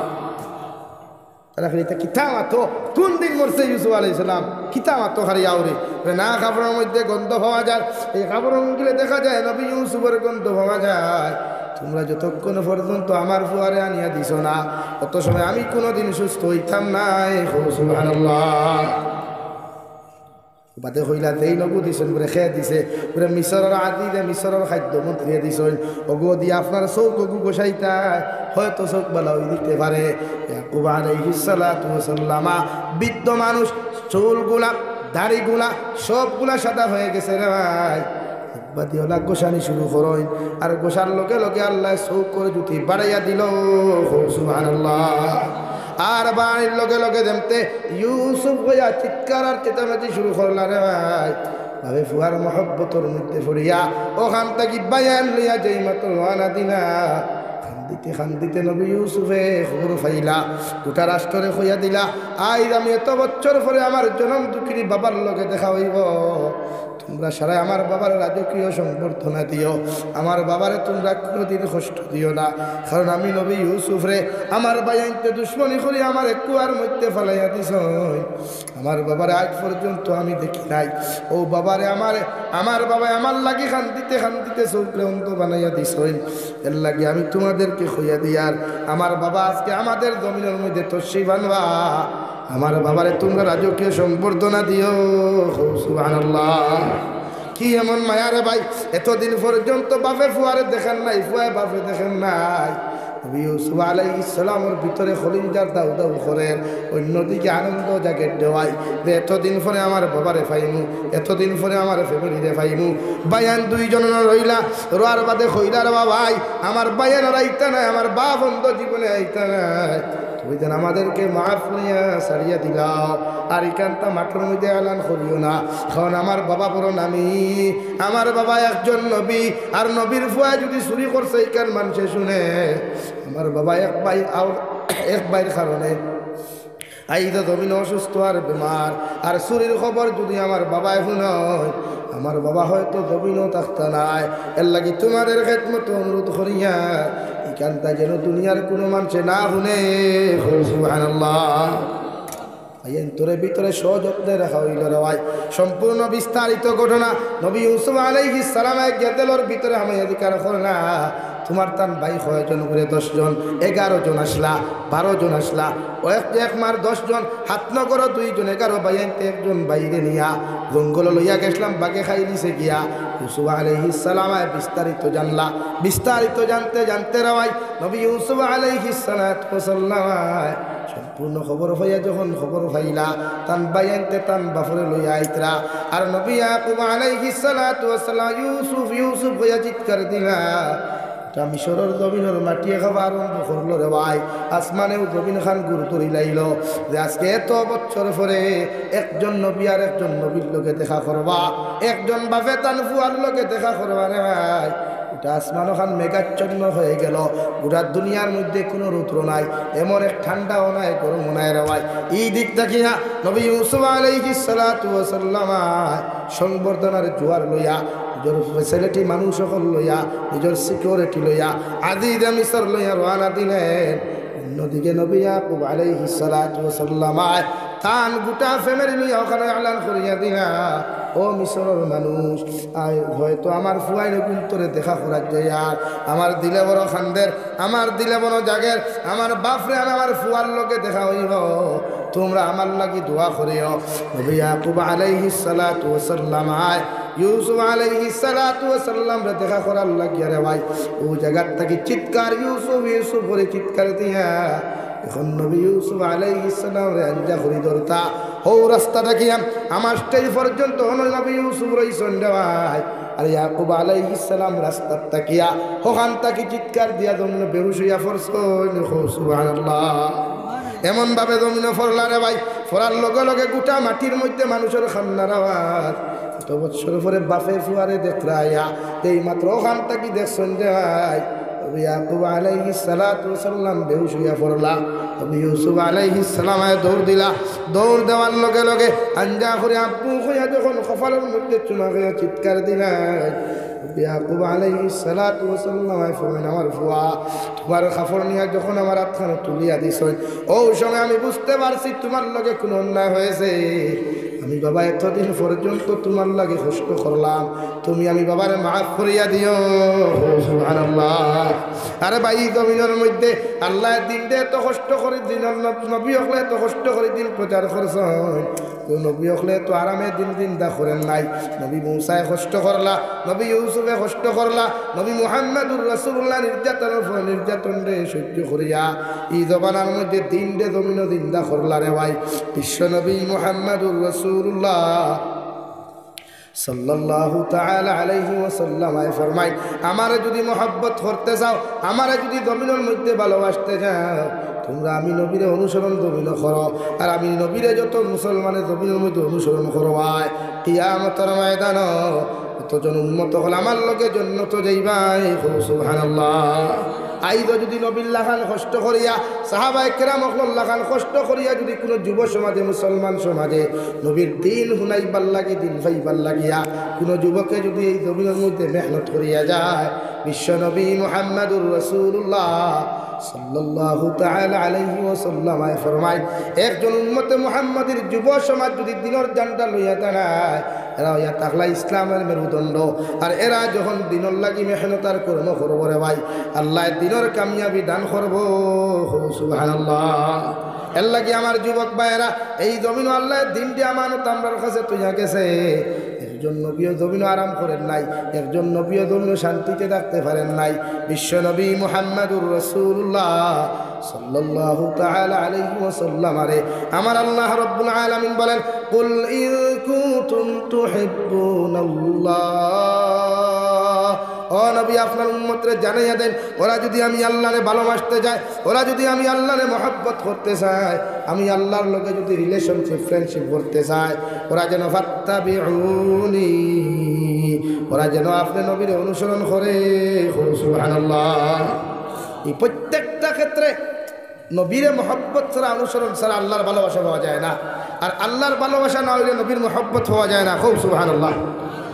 তারা কইলা, "ইতা কিতা মাতো? কুন দিন মরছে ইউসুফ আলাইহিস সালাম? কিতা মাতো খালি আউরে?" বলে, "না, কাপড়র মধ্যে গন্ধ পাওয়া যায়, এই কাপড় অঙ্গিলে দেখা যায় নবী ইউসুফর গন্ধ পাওয়া যায়। তুমরা যতক্ষণ পর্যন্ত আমার ফুয়ারে আনিয়া দিছো না, অত সময় আমি কুনুদিন সুস্থ অইতাম নায়।" কও সুবহানাল্লাহ। বাদে কইলা, "যেইন অগু দিছইন?" বলে, "কে দিছে?" বলে, "মিসরর আজিজে মিসরর খাদ্য মন্ত্রীয়ে দিছইন। অগু দিয়া আপনার চউখ অগু গোসাইতায়, হয়তো চউখ ভালা অই দিতে পারে।" ইয়াকুব আলাইহিস সালাতু ওয়াস সালামা বৃদ্ধ মানুষ, চুলগুলা, দাড়িগুলা, সবগুলা সাদা হয়ে গেছে রে ভাই। বাদে ওলা গোসানি শুরু করইন, আর গোসার লগে লগে আল্লায় চউখর জ্যোতি বাড়াইয়া দিল। কও সুবহানাল্লাহ। আর বাড়ির লগে লগে দেখতে ইউসুফ কইয়া চিৎকার আর চেঁচামেচি শুরু করলা রে ভাই। বাফে ফুয়ার মহব্বতর মধ্যে পড়িয়া অখান থাকি বায়ান লইয়া যেই মাত্র রওয়ানা দিলা, কান্দিতে কান্দিতে নবী ইউসুফে খবর পাইলা, গোটা রাষ্ট্ররে কইয়া দিলা, "আইজ আমি এত বছর পরে আমার জনম দুঃখিনী বাবার লগে দেখা অইবো। তুমরা সারায় আমার বাবারে রাজকীয় সংবর্ধনা দিও, আমার বাবারে তুমরা কুনুদিন কষ্ট দিও না, কারণ আমি নবী ইউসুফরে আমার বায়াইন্তে দুশমনি করি আমারে কুয়ার মধ্যে ফালাইয়া দিছইন। আমার বাবারে আইজ পর্যন্ত আমি দেখি নাই। অউ বাবারে আমারে, আমার বাবায় আমার লাগি কান্দিতে কান্দিতে চউখরে অন্ধ বানাইয়া দিছইন। এর লাগি আমি তুমাদেরকে কইয়া দিয়ার, আমার বাবা আজকে আমাদের জমিনর মধ্যে তশরিফ আনবা, আমার বাবারে তুমরা রাজকীয় সংবর্ধনা দিও।" কও সুবহানাল্লাহ। কি এমন মায়া রে ভাই, এতদিন পর্যন্ত বাফে ফুয়ারে দেখের নাই, ফুয়ায় বাফরে দেখের নাই। নবী ইউসুফ আলাইহিস সালামর ভিতরে কলিজার দাউ দাউ করের, অন্যদিকে আনন্দ জাগের রে ভাই, যে এতদিন পরে আমার বাবারে পাইমু, এতদিন পরে আমার ফ্যামিলিরে পাইমু। বায়ান দুইজন রইলা, রওয়ার বাদে কইলা, "রে বাবাই, আমার বায়ান আর আইতা নায়, আমার বাফ অন্ধ জীবনে আইতা নায়।" তুমি যেন আমাদেরকে মাফ করিয়া ছাড়িয়া দিলাও। আর ইখানতা মাঠর মধ্যে এলান করিও না, কারণ আমার বাবা বড় নামী, আমার বাবা একজন নবী, আর নবীর ফুয়ায় যদি চুরি করছে ইখান মানষে শুনে, আমার বাবা এক ভাই, আও-, এক ভাইর কারণে আইজ জমিন অসুস্থ আর বেমার, আর চুরির খবর যদি আমার বাবায় হুনইন, আমার বাবা হয়তো জমিনো থাকতা নায়। এর লাগি তুমাদের খেদমতো অনুরোধ করিয়া ইখানতা যেন দুনিয়ার কুনু মানষে না হুনে। কও সুবহানাল্লাহ। এই অন্তরে ভিতরে সযত্নে রাখা অইলো রে ভাই। সম্পূর্ণ বিস্তারিত ঘটনা নবী ইউসুফ আলাইহিস সালামে গেদেলর ভিতরে হামাইয়া জিকার করলা, "তুমার তান ভাই কয়জন?" বলে, "দশ জন।" এগারো জন আছলা, বারো জন আছলা, ও এক, এক মার দশ জন, হাত নগরো দুইজন, এগারো ভাইয়াইন্তে একজন ভাইরে নিয়া জঙ্গলো লইয়া গেছলাম, বাঘে খাই দিছে গিয়া। ইউসুফ আলাইহিস সালামে বিস্তারিত জানলা, বিস্তারিত জানতে জানতে রে ভাই নবী ইউসুফ আলাইহিস সালাতু ওয়াস সালামে সম্পূর্ণ খবর পাইয়া যখন খবর পাইলা, তান ভাইয়াইন্তে তান বাফরে লইয়া আইতরা। আর নবী ইয়াকুব আলাইহিস সালাতু ওয়াস সালাম ইউসুফ, ইউসুফ কইয়া চিৎকার দিলা। তা মিশরর জমিনর মাটিয়ে খাওয়া আরম্ভ করলো রে ভাই। আসমানেও জমিন খান গুরু ধরি লাইলো যে আজকে এত বছর পরে একজন নবী আর একজন নবীর লগে দেখা করবা, একজন বাফে তান ফুয়ার লগে দেখা করবা রে ভাই। ওটা আসমান খান মেঘাচ্ছন্ন হয়ে গেল। গোটা দুনিয়ার মধ্যে কোনো রৌদ্র নাই, এমন এক ঠান্ডাও নাই, গরমও নাই রে ভাই। এই দিক থাকিয়া নবী ইউসুফ আলাইহিস সালাতু ওয়াস সালাম সংবর্ধনার জোয়ার লইয়া, নিজর ফেসিলিটি মানুষ সকল লইয়া, নিজর সিকিউরিটি লইয়া, আজিজে মিসর লইয়া রওয়ানা দিলেন। অন্যদিকে নবী ইয়াকুব আলাইহিস সালাতু ওয়াস সালাম তান গোটা ফ্যামিলি লইয়া ওখানে এলান করিয়া দিলা, "ও মিসরর মানুষ, আই হয়তো আমার ফুয়াইন অগুন্তরে দেখা করার যাইয়ার, আমার দিলে বড় কান্দের, আমার দিলে বড় জাগের, আমার বাফরে আর আমার ফুয়ার লগে দেখা অইবো, তুমরা আমার লাগি দোয়া করিও।" নবী ইয়াকুব আলাইহিস সালাতু ওয়াস সালাম ইউসুফ আলাইহিস সালাতু ওয়াস সালামরে দেখা করার লাগিয়া রে ভাই, অউ জাগাত থাকি চিৎকার, "ইউসুফ, ইউসুফ" করি চিৎকার দিয়া অখন নবী ইউসুফ আলাইহিস সালামরে আঞ্জা করি ধরতা। অউ রাস্তা থাকিয়া আমার stage পর্যন্ত অনো নবী ইউসুফ রইছইন রে ভাই। আর ইয়াকুব আলাইহিস সালাম রাস্তাত থাকিয়া অখান থাকি চিৎকার দিয়া জমিনো বেহুশ অইয়া পড়ছইন। কও সুবহানাল্লাহ। এমন ভাবে জমিনো পড়লা রে ভাই, পড়ার লগে লগে গোটা মাটির মধ্যে মানুষর কান্নার আওয়াজ। কত বৎসর পরে বাপে ফুয়ারে দেখরা আইয়া, এই মাত্র অখান থাকি দেখছইন রে ভাই, নবী ইয়াকুব আলাইহিস সালাতু ওয়াস সালাম বেহুশ অইয়া পড়লা। নবী ইউসুফ আলাইহিস সালামে দৌড় দিলা। দৌড় দেওয়ার লগে লগে আঞ্জা করি আব্বু কইয়া যখন কপালর মধ্যে চুমা খাইয়া চিৎকার দিলা, নবী ইয়াকুব আলাইহিস সালাতু ওয়াস সালামে ফরমাইন, "আমার ফুয়া, তুমার কাপড় নিয়া যখন আমার আতখানো তুলিয়া দিছইন, অউ সময় আমি বুঝতে পারছি তুমার লগে কুনু অন্যায় অইছে। আমি বাবা এতদিন পর্যন্ত তুমার লাগি কষ্ট করলাম, তুমি আমি বাবারে মাফ করিয়া দিও।" সুবহানাল্লাহ। আরে ভাই, ই জমিনর মধ্যে আল্লায় দিনরে এত কষ্ট করি, দিনর নব-, নবী অকলরে এত কষ্ট করি দিন প্রচার করছইন। তো নবী অকলে তো আরামে দিন জিন্দা করইন নাই। নবী মুসায় কষ্ট করলা, নবী ইউসুফে কষ্ট করলা, নবী মুহাম্মাদুর রাসূলুল্লাহ নির্যাতনর পর নির্যাতনরে সহ্য করিয়া ই জমানার মধ্যে দিনরে জমিনো জিন্দা করলা রে ভাই। বিশ্ব নবী মুহাম্মাদুর রাসূলুল্লাহ সাল্লাল্লাহু তাআলা আলাইহি ওয়াসাল্লাম আয় ফরমাইন, "আমারে যুদি মহব্বত করতে চাও, আমারে যুদি জমিনর মধ্যে ভালোবাসতে চাও, তুমরা আমি নবীরে অনুসরণ জমিনো করো, আর আমি নবীরে যত মুসলমানে জমিনর মধ্যে অনুসরণ করবায়, কিয়ামতর ময়দানো অতজন উম্মত অকল আমার লগে জন্নতো যাইবায়।" কও সুবহানাল্লাহ। আইজও যুদি নবীর লাখান কষ্ট করিয়া, সাহাবায়ে কেরাম অকলর লাখান কষ্ট করিয়া যুদি কুনু যুব সমাজে, মুসলমান সমাজে নবীর দিন হুনাইবার লাগি, দিন পাইবার লাগিয়া কুনু যুবকে যুদি এই জমিনর মধ্যে মেহনত করিয়া যায়, বিশ্ব নবী মুহাম্মাদুর রাসূলুল্লাহ সাল্লাল্লাহু তাআলা আলাইহি ওয়াসাল্লাম আয় ফরমাইন, একজন উম্মতে মুহাম্মাদীর যুব সমাজ যুদি দিনর ঝান্ডা লইয়া দাঁড়ায়, এরা অইয়া থাকলা ইসলামর মেরুদণ্ড। আর এরা যখন দিনর লাগি মেহনত আর কর্ম করবো রে ভাই, আল্লায় দিনর কামিয়াবি দান করবো। কও সুবহানাল্লাহ। এর লাগি আমার যুবক ভাইয়েরা, এই জমিনো আল্লায় দিনরে আমানত আমরার কাছে থইয়া গেছে। একজন নবীও জমিনো আরাম করইন নাই, একজন নবীও জমিনো শান্তিতে থাকতে পারইন নাই। বিশ্ব নবী মুহাম্মাদুর রাসূলুল্লাহ সাল্লাল্লাহু তাআলা আলাইহি ওয়াসাল্লাম আরে আমার আল্লাহ রাব্বুল আলামিন বলেন, "কুল ইন কুনতুম তুহিব্বুনাল্লাহ।" ও নবী, আপনার উম্মতরে জানাইয়া দেন, ওরা যুদি আমি আল্লাহরে ভালোবাসতে চায়, ওরা যুদি আমি আল্লাহরে মহব্বত করতে চায়, আমি আল্লাহর লগে যুদি relationship, friendship করতে চায়, ওরা যেন ফাত্তাবিউনি, ওরা যেন আপনে নবীরে অনুসরণ করে। কও সুবহানাল্লাহ। এই প্রত্যেকটা ক্ষেত্রে নবীরে মহব্বত ছাড়া, অনুসরণ ছাড়া আল্লাহর ভালোবাসা পাওয়া যায় না। আর আল্লাহর ভালোবাসা না অইলে নবীর মহব্বত পাওয়া যায় না। কও সুবহানাল্লাহ,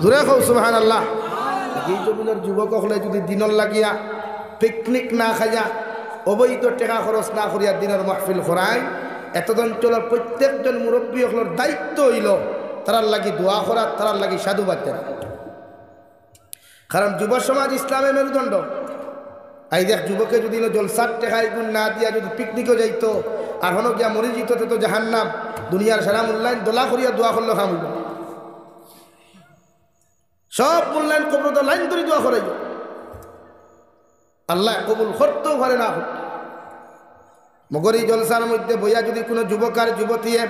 জোরে কও সুবহানাল্লাহ। এই জমিনর যুবক অকলে যুদি দিনর লাগিয়া picnic না খাইয়া, অবৈধ টেকা খরচ না করিয়া দিনর মাহফিল করাইন, এতদ অঞ্চলর প্রত্যেকজন মুরব্বী অকলর দায়িত্ব অইলো তারার লাগি দোয়া করা, তারার লাগি সাধুবাদ জানা। কারণ যুব সমাজ ইসলামর মেরুদণ্ড। আইজ এক যুবকে যুদি ইনো জলসার টেকা ইগুন না দিয়া যুদি picnic-ও যাইতো, আর হনো গিয়া মরি যাইতো, তে তো জাহান্নাম। দুনিয়ার সারা মূল্যায়ন দলা করিয়া দোয়া করলে কাম অইবো। সব মূল্যায়ন কবরো তো লাইন ধরি দোয়া করাইবো। আল্লায় কবুল করতেও পারে, না করতে। মগর ই জলসার মধ্যে বইয়া যুদি কুনু যুবক আর যুবতীয়ে,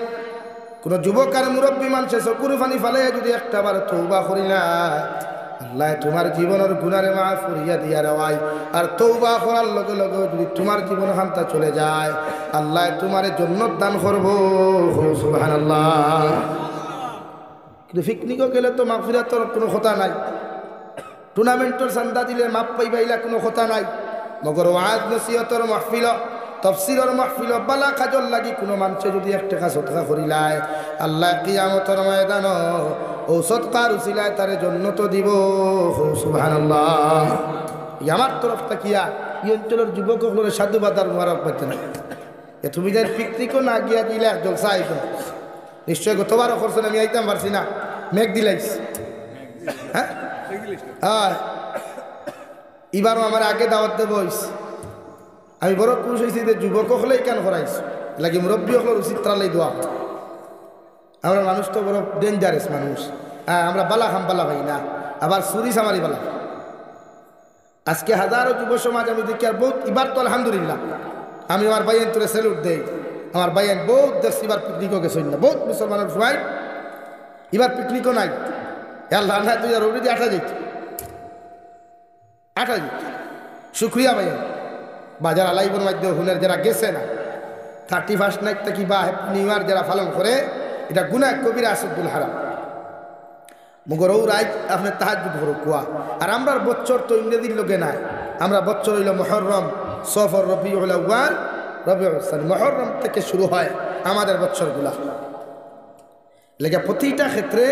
কুনু যুবক আর মুরব্বী মানষে চকুর পানি ফালাইয়া যুদি একটা বার তওবা করিলায়, আল্লায় তুমার জীবনর গুনারে মাফ করিয়া দিয়া রে ভাই। আর তওবা করার লগে লগে যুদি তুমার জীবন খান্তা চলে যায়, আল্লায় তুমারে জন্নত দান করবো। কও সুবহানাল্লাহ। কিন্তু picnic-ও গেলে তো মাগফিরাতর কুনু কথা নাই। Tournament-অর চান্দা দিলে মাফ পাইবা, ইলা কুনু কথা নাই। মগর ওয়াজ নসিহতর মাহফিল, তফসিরর মাহফিল, বালা কাজর লাগি কুনু মানষে যুদি এক টেকা সদকা করিলায়, আল্লায় কিয়ামতর ময়দানো অউ সদকার উসিলায় তারে জন্নত দিবো। কও সুবহানাল্লাহ। ই আমার তরফ থাকিয়া ই অঞ্চলর যুবক অকলরে সাধুবাদ আর মুবারকবাদ জানাই। এ তুমি যেন picnic-ও না গিয়া দিলা এক জলসা আইছো। নিশ্চয় গতবারও করছো না, আমি আইতাম পারছি না, মেঘ দিলাইছে। হ্যাঁ? অয়। ইবারও আমারে আগে দাওয়াত দেবো অইছে। আমি বড় খুশ অইছি যে যুবক অকলে ইখান করাইছে। লাগি মুরব্বী অকলর উচিত তারার লাগি দোয়া। আমরা মানুষ তো বড় dangerous মানুষ। হ্যাঁ, আমরা বালা কাম বালা পাই না, আবার চুরি চামারি বালা। আজকে হাজারো যুব সমাজ আমি দেখি আর বউত, ইবার তো আলহামদুলিল্লাহ, আমি আমার ভাইয়াইন্তরে salute দেই। আমার ভাইয়াইন বউত দেখছি ইবার পিকনিকও গেছইন না, বউত মুসলমানর ফুয়াইন ইবার পিকনিকও নাই। এ আল্লাহ, না তুই আর ওরে দিয়ে আটা যাইত, আটা যাইত। শুক্রিয়া ভাইয়াইন। বাজার আলাইবর মাধ্যমে হুনের যারা গেছে না, থার্টি ফার্স্ট নাইট থাকি বা হ্যাপি নিউ ইয়ার যারা পালন করে, এটা গুনাহ কবিরা আসুদ্দুল হারাম। মগর ও রাইত আপনে তাহাজ্জুদ করো কুয়া। আর আমরার বছর তো ইংরেজির লগে নাই, আমরা বছর অইলো মুহররম, সফর, রবিউল আউয়াল, রবিউল সানি, মুহররম থেকে শুরু হয় আমাদের বছরগুলা। লেগে প্রতিটা ক্ষেত্রে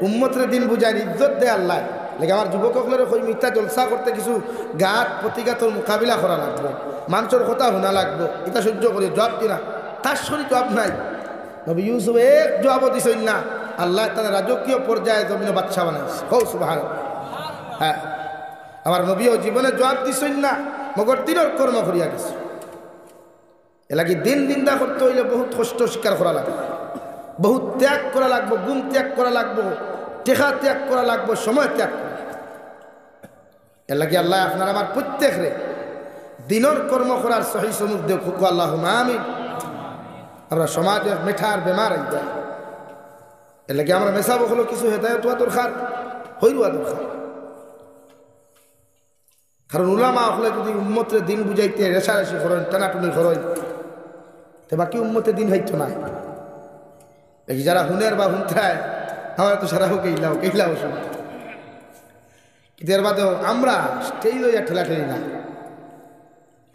উম্মতরে দিন বুঝাইন, ইজ্জত দেয় আল্লাহ। লেগে আমার যুবক অকলরে কই, মিথ্যা জলসা করতে কিছু গাত প্রতিঘাতর মোকাবিলা করা লাগবো, মানষর কথা হুনা লাগবো, ইটা সহ্য করি জবাব দিরা, তার শরীর জবাব নাই। নবী ইউসুফ এক জবাবও দিছইন না। আল্লাহ তাআলা রাজকীয় পর্যায়ে জমিনো বাদশা বানাইছে। হো সুবহানাল্লাহ। হ্যাঁ, আমার নবীও জীবনে জবাব দিছইন না, মগর দিনর কর্ম করিয়া গেছে। এলাগি দিন জিন্দা করতে অইলে বহুত কষ্ট স্বীকার করা লাগবো, বহুত ত্যাগ করা লাগবো, ঘুম ত্যাগ করা লাগবো, টেকা ত্যাগ করা লাগবো, সময় ত্যাগ করা লাগবো। এলাগি আল্লাহ আপনার আমার প্রত্যেকরে দিনর কর্ম করার সহি সমুখ দেউক, আল্লাহুম্মা আমিন। আমরা সমাজে মেঠার বেমার আইবা, এলাগি আমরা মেসাব অকলরে কিছু হেদায়ত হওয়া দরকার, হইরুয়া দরকার। কারণ উলামা অকলে যদি উম্মতরে দিন বুঝাইতে রেশারেশি করইন, টানাটুনি করইন, তে বাকি উম্মতে দিন পাইতো না। এই যারা হুনের বা হুনতায়, আমরা তো সারা হোক এইলাও, এইলাও শুনতে। কিন্তু এর বাদেও আমরা স্টেজ লইয়া ঠেলাঠেলি না।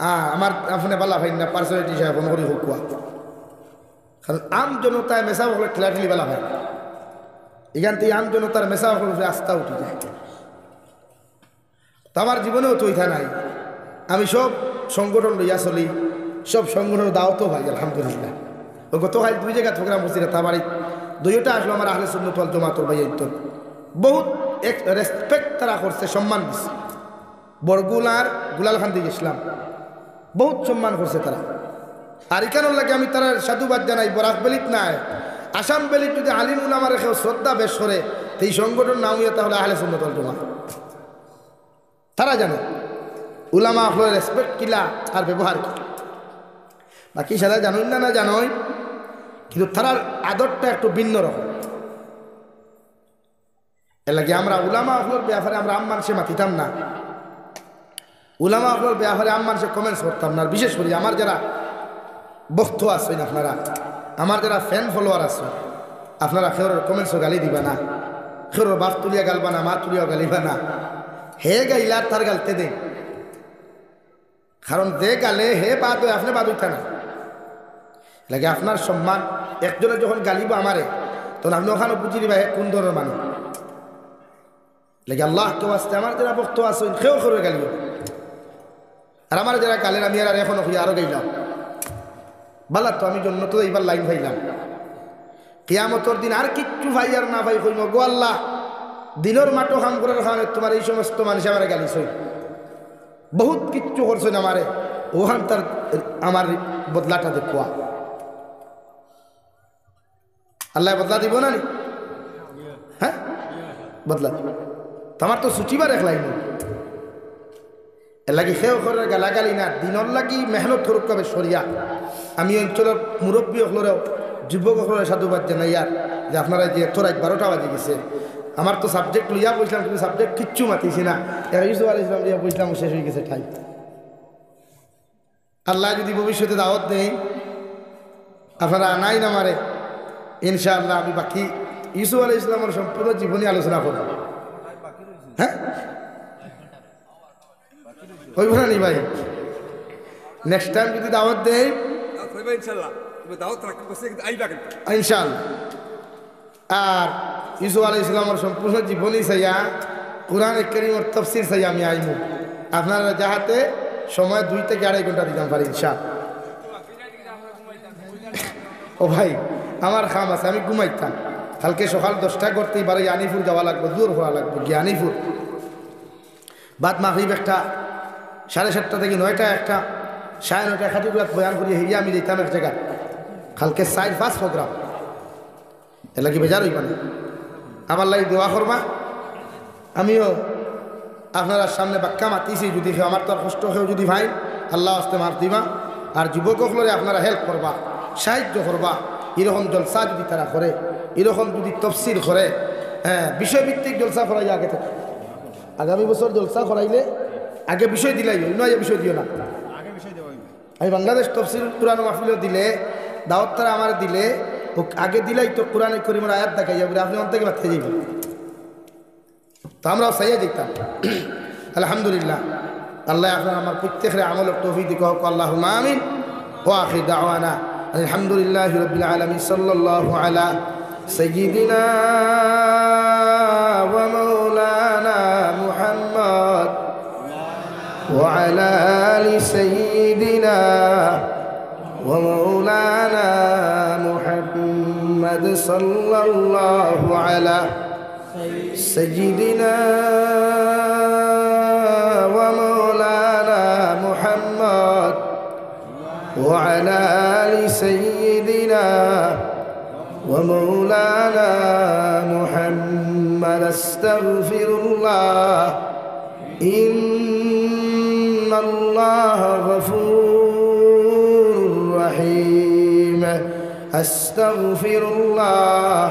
আ, আমার আপনে বালা পাইন না, পার্সোনালিটি হিসাবে ফোন করি হোক কুয়া। কারণ আম জনতায় মেসাব অকলরে ঠেলাঠেলি বালা পাইন না। এখান থেকে আম জনতার মেসাব অকলর উপরে আস্থা উঠি যায়। তো আমার জীবনেও তো ইতা নাই। আমি সব সংগঠন লইয়া চলি, সব সংগঠনর দাওয়াতও পাই, আলহামদুলিল্লাহ। ও গতকাল দুই জায়গা প্রোগ্রাম করছি, রাতাবাড়ি দুইটা আসলো আমার আহলে সুন্নত ওয়াল জামাতর ভাইয়াইন্তর। বহুত এক রেসপেক্ট তারা করছে, সম্মান দিছে। বড়গুলার গুলালকান্দি গেছিলাম, বহুত সম্মান করছে তারা। আর ইখানর লাগি আমি তারার সাধুবাদ জানাই। বরাক ভ্যালিত নাই, আসাম ভ্যালিত যদি আলিম উলামারে কেউ শ্রদ্ধা বেশ করে, তে এই সংগঠন নাম হইয়া তাহলে আহলে সুন্নত ওয়াল জামাত। তারা জানে উলামা অকলর রেসপেক্ট কিলা আর ব্যবহার কি। বাকি সারা জানইন না, না জানইন, কিন্তু তারার আদরটা একটু ভিন্ন রকম। এর লাগি আমরা উলামা অকলর ব্যাপারে আমরা আম মানষে মাতিতাম না, উলামা অকলর ব্যাপারে আম মানষে কমেন্টস করতাম না। আর বিশেষ করি আমার যারা ভক্ত আছইন আপনারা, আমার যারা ফ্যান ফলোয়ার আছইন, আপনারা কেউর কমেন্টসও গালি দিবা না, কেউর বাপ তুলিয়া গালবা না, মা তুলিয়াও গালিবা না। হে গাইলার তার গালতে দেইন, কারণ যে গালে হে বাদ হয়, আপনে বাদ হইতা না। লাগে আপনার সম্মান, একজনে যখন গালিবো আমারে, তখন আপনে ওখানে বুঝি নিবা হে কোন ধরনের মানুষ। লাগে আল্লাহকে ওয়াস্তে আমার যারা ভক্ত আছইন, কেউ কেউরে গালিও। আর আমার যারা গালের, আমি আর এখনো কই আরো গাইলাম। বালা তো আমি জন্নত যাইবার লাইন পাইলাম। কিয়ামতর দিন আর কিচ্ছু পাই আর না পাই কইমু, "গো আল্লাহ, দিনর মাঠো কাম করার কারণে তোমার এই সমস্ত মানুষ আমারে গালিছইন, বহুত কিচ্ছু করছইন আমারে, ওখান তার আমার বদলাটা দেখুয়া।" আল্লাহ বদলা দিব না নি? হ্যাঁ, বদলা দিব। তো আমার তো ছুটিবার এক লাইন। এর লাগি কেউ কেউরে গালাগালি না, দিনর লাগি মেহনত করুক্কা বেশ করিয়া। আমি অঞ্চলর মুরব্বী অকলরেও, যুবক অকলরে সাধুবাদ জানাইয়ার যে আপনারা যে এত রাইত বারোটা বাজি গেছে, আমার তো সাবজেক্ট লইয়া বইছিলাম, কিন্তু সাবজেক্ট কিচ্ছু মাতিছি না। এক ইউসুফ আলাইহিস সালাম লইয়া বইছিলাম, শেষ হয়ে গেছে টাইম। আল্লাহ যদি ভবিষ্যতে দাওয়াত দেয়, আপনারা আনাইন আমারে, ইনশাআল্লাহ আমি বাকি ইউসুফ আলাইহিস সালামর সম্পূর্ণ জীবনী আলোচনা করব। হ্যাঁ, হইব না নি ভাই? নেক্সট টাইম যদি দাওয়াত দেয়, দাওয়াত হইব ইনশাআল্লাহ। তুমি দাওয়াত রাখতে বসে কিন্তু আইবা কিন্তু। ইনশাআল্লাহ। আর ইউসুফ আলাইহিস সালামর সম্পূর্ণ জীবনী চাইয়া, কোরআন করিমর তফসির চাইয়া আমি আইমু। আপনারা যাহাতে সময় দুই থেকে আড়াই ঘন্টা দিতাম পারি ইনশাআল্লাহ। ও ভাই, আমার কাম আছে, আমি ঘুমাইতাম। কালকে সকাল দশটা করতেই বারো আনিপুর যাওয়া লাগবো, জোর করা লাগবো, গিয়া আনিপুর। বাদ মাগরিব একটা, সাড়ে সাতটা থেকে নয়টা একটা, সাড়ে নয়টা খাটি রাত বয়ান করি হেরিয়া আমি যাইতাম এক জায়গা। কালকে চাইর পাঁচ প্রোগ্রাম, এর লাগি বেজার হইবা না। আমার লাগি দোয়া করবা। আমিও আপনারার সামনে বাক্কা মাতিছি, যুদি কেউ আমার তো আর কষ্ট কেউ যুদি ভাই, আল্লাহ আস্তে মাফ দিবা। আর যুবক অকলরে আপনারা হেল্প করবা, সাহায্য করবা। এরকম জলসা যুদি তারা করে, এরকম যুদি তফসির করে, হ্যাঁ, বিষয়ভিত্তিক জলসা করাই আগে থেকে। আগামী বছর জলসা করাইলে আগে বিষয় দিলাই, অন্য আগে বিষয় দিও না। আমি বাংলাদেশ তফসির কোরআন মাহফিলও দিলে, দাওয়াত তারা আমার দিলে, ও আগে দিলাই তো কোরআনে করিমের আয়াত দেখাইয়া বলে, আপনি অন্তকে মাথায় যাইবেন। তো আমরাও চাইয়া দিতাম। আলহামদুলিল্লাহ, আল্লাহ আপনার আমার প্রত্যেকের আমলের তৌফিক দিক হোক, আল্লাহুম্মা আমিন। وآخر دعوانا أن الحمد لله رب العالمين. صلى الله على سيدنا ومولانا محمد وعلى آل سيدنا ومولانا محمد. صلى الله على سيدنا ومولانا محمد وعلى آل سيدنا ومولانا محمد. أستغفر الله، إن الله غفور رحيم. أستغفر الله،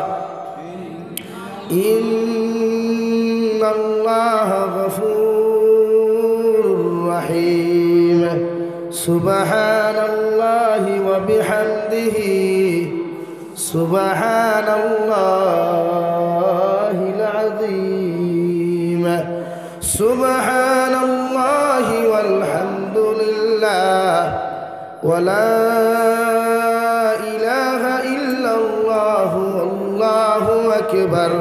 إن الله غفور رحيم. سبحان الله وبحمده، سبحان الله العظيم. سبحان الله والحمد لله ولا إله إلا الله والله أكبر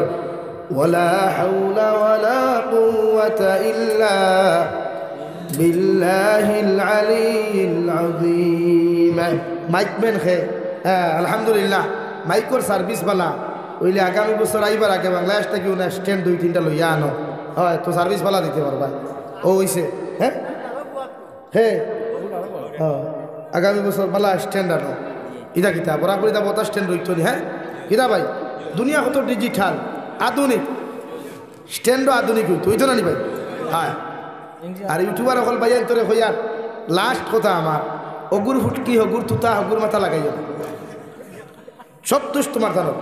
ولا حول ولا قوة إلا بالله العلي العظيم. মাইক ম্যান খে, হ্যাঁ, আলহামদুলিল্লাহ, মাইকর সার্ভিস বালা অইলে আগামী বছর আইবার আগে বাংলাদেশ থাকি উনা স্ট্যান্ড দুই তিনটা লইয়া আনো। হয় তো সার্ভিস বালা দিতে পারবা। ও অইছে, হ্যাঁ? হে, হ্যাঁ, আগামী বছর বালা স্ট্যান্ড আনো। ইটা কিতা? বরাবর ইটা বতা স্ট্যান্ড রইতো নি, হ্যাঁ? কিতা ভাই? দুনিয়া কত ডিজিটাল, আধুনিক। স্ট্যান্ডও আধুনিক অইতো, অইতো না নি ভাই? হ্যাঁ। আর ইউটিউবার অকল ভাইয়াইন্তরে কইয়ার, লাস্ট কথা আমার, অগুর ফুটকি, হগুর তুতা, হগুর মাথা লাগাইও না। সব দোষ তুমার তানর।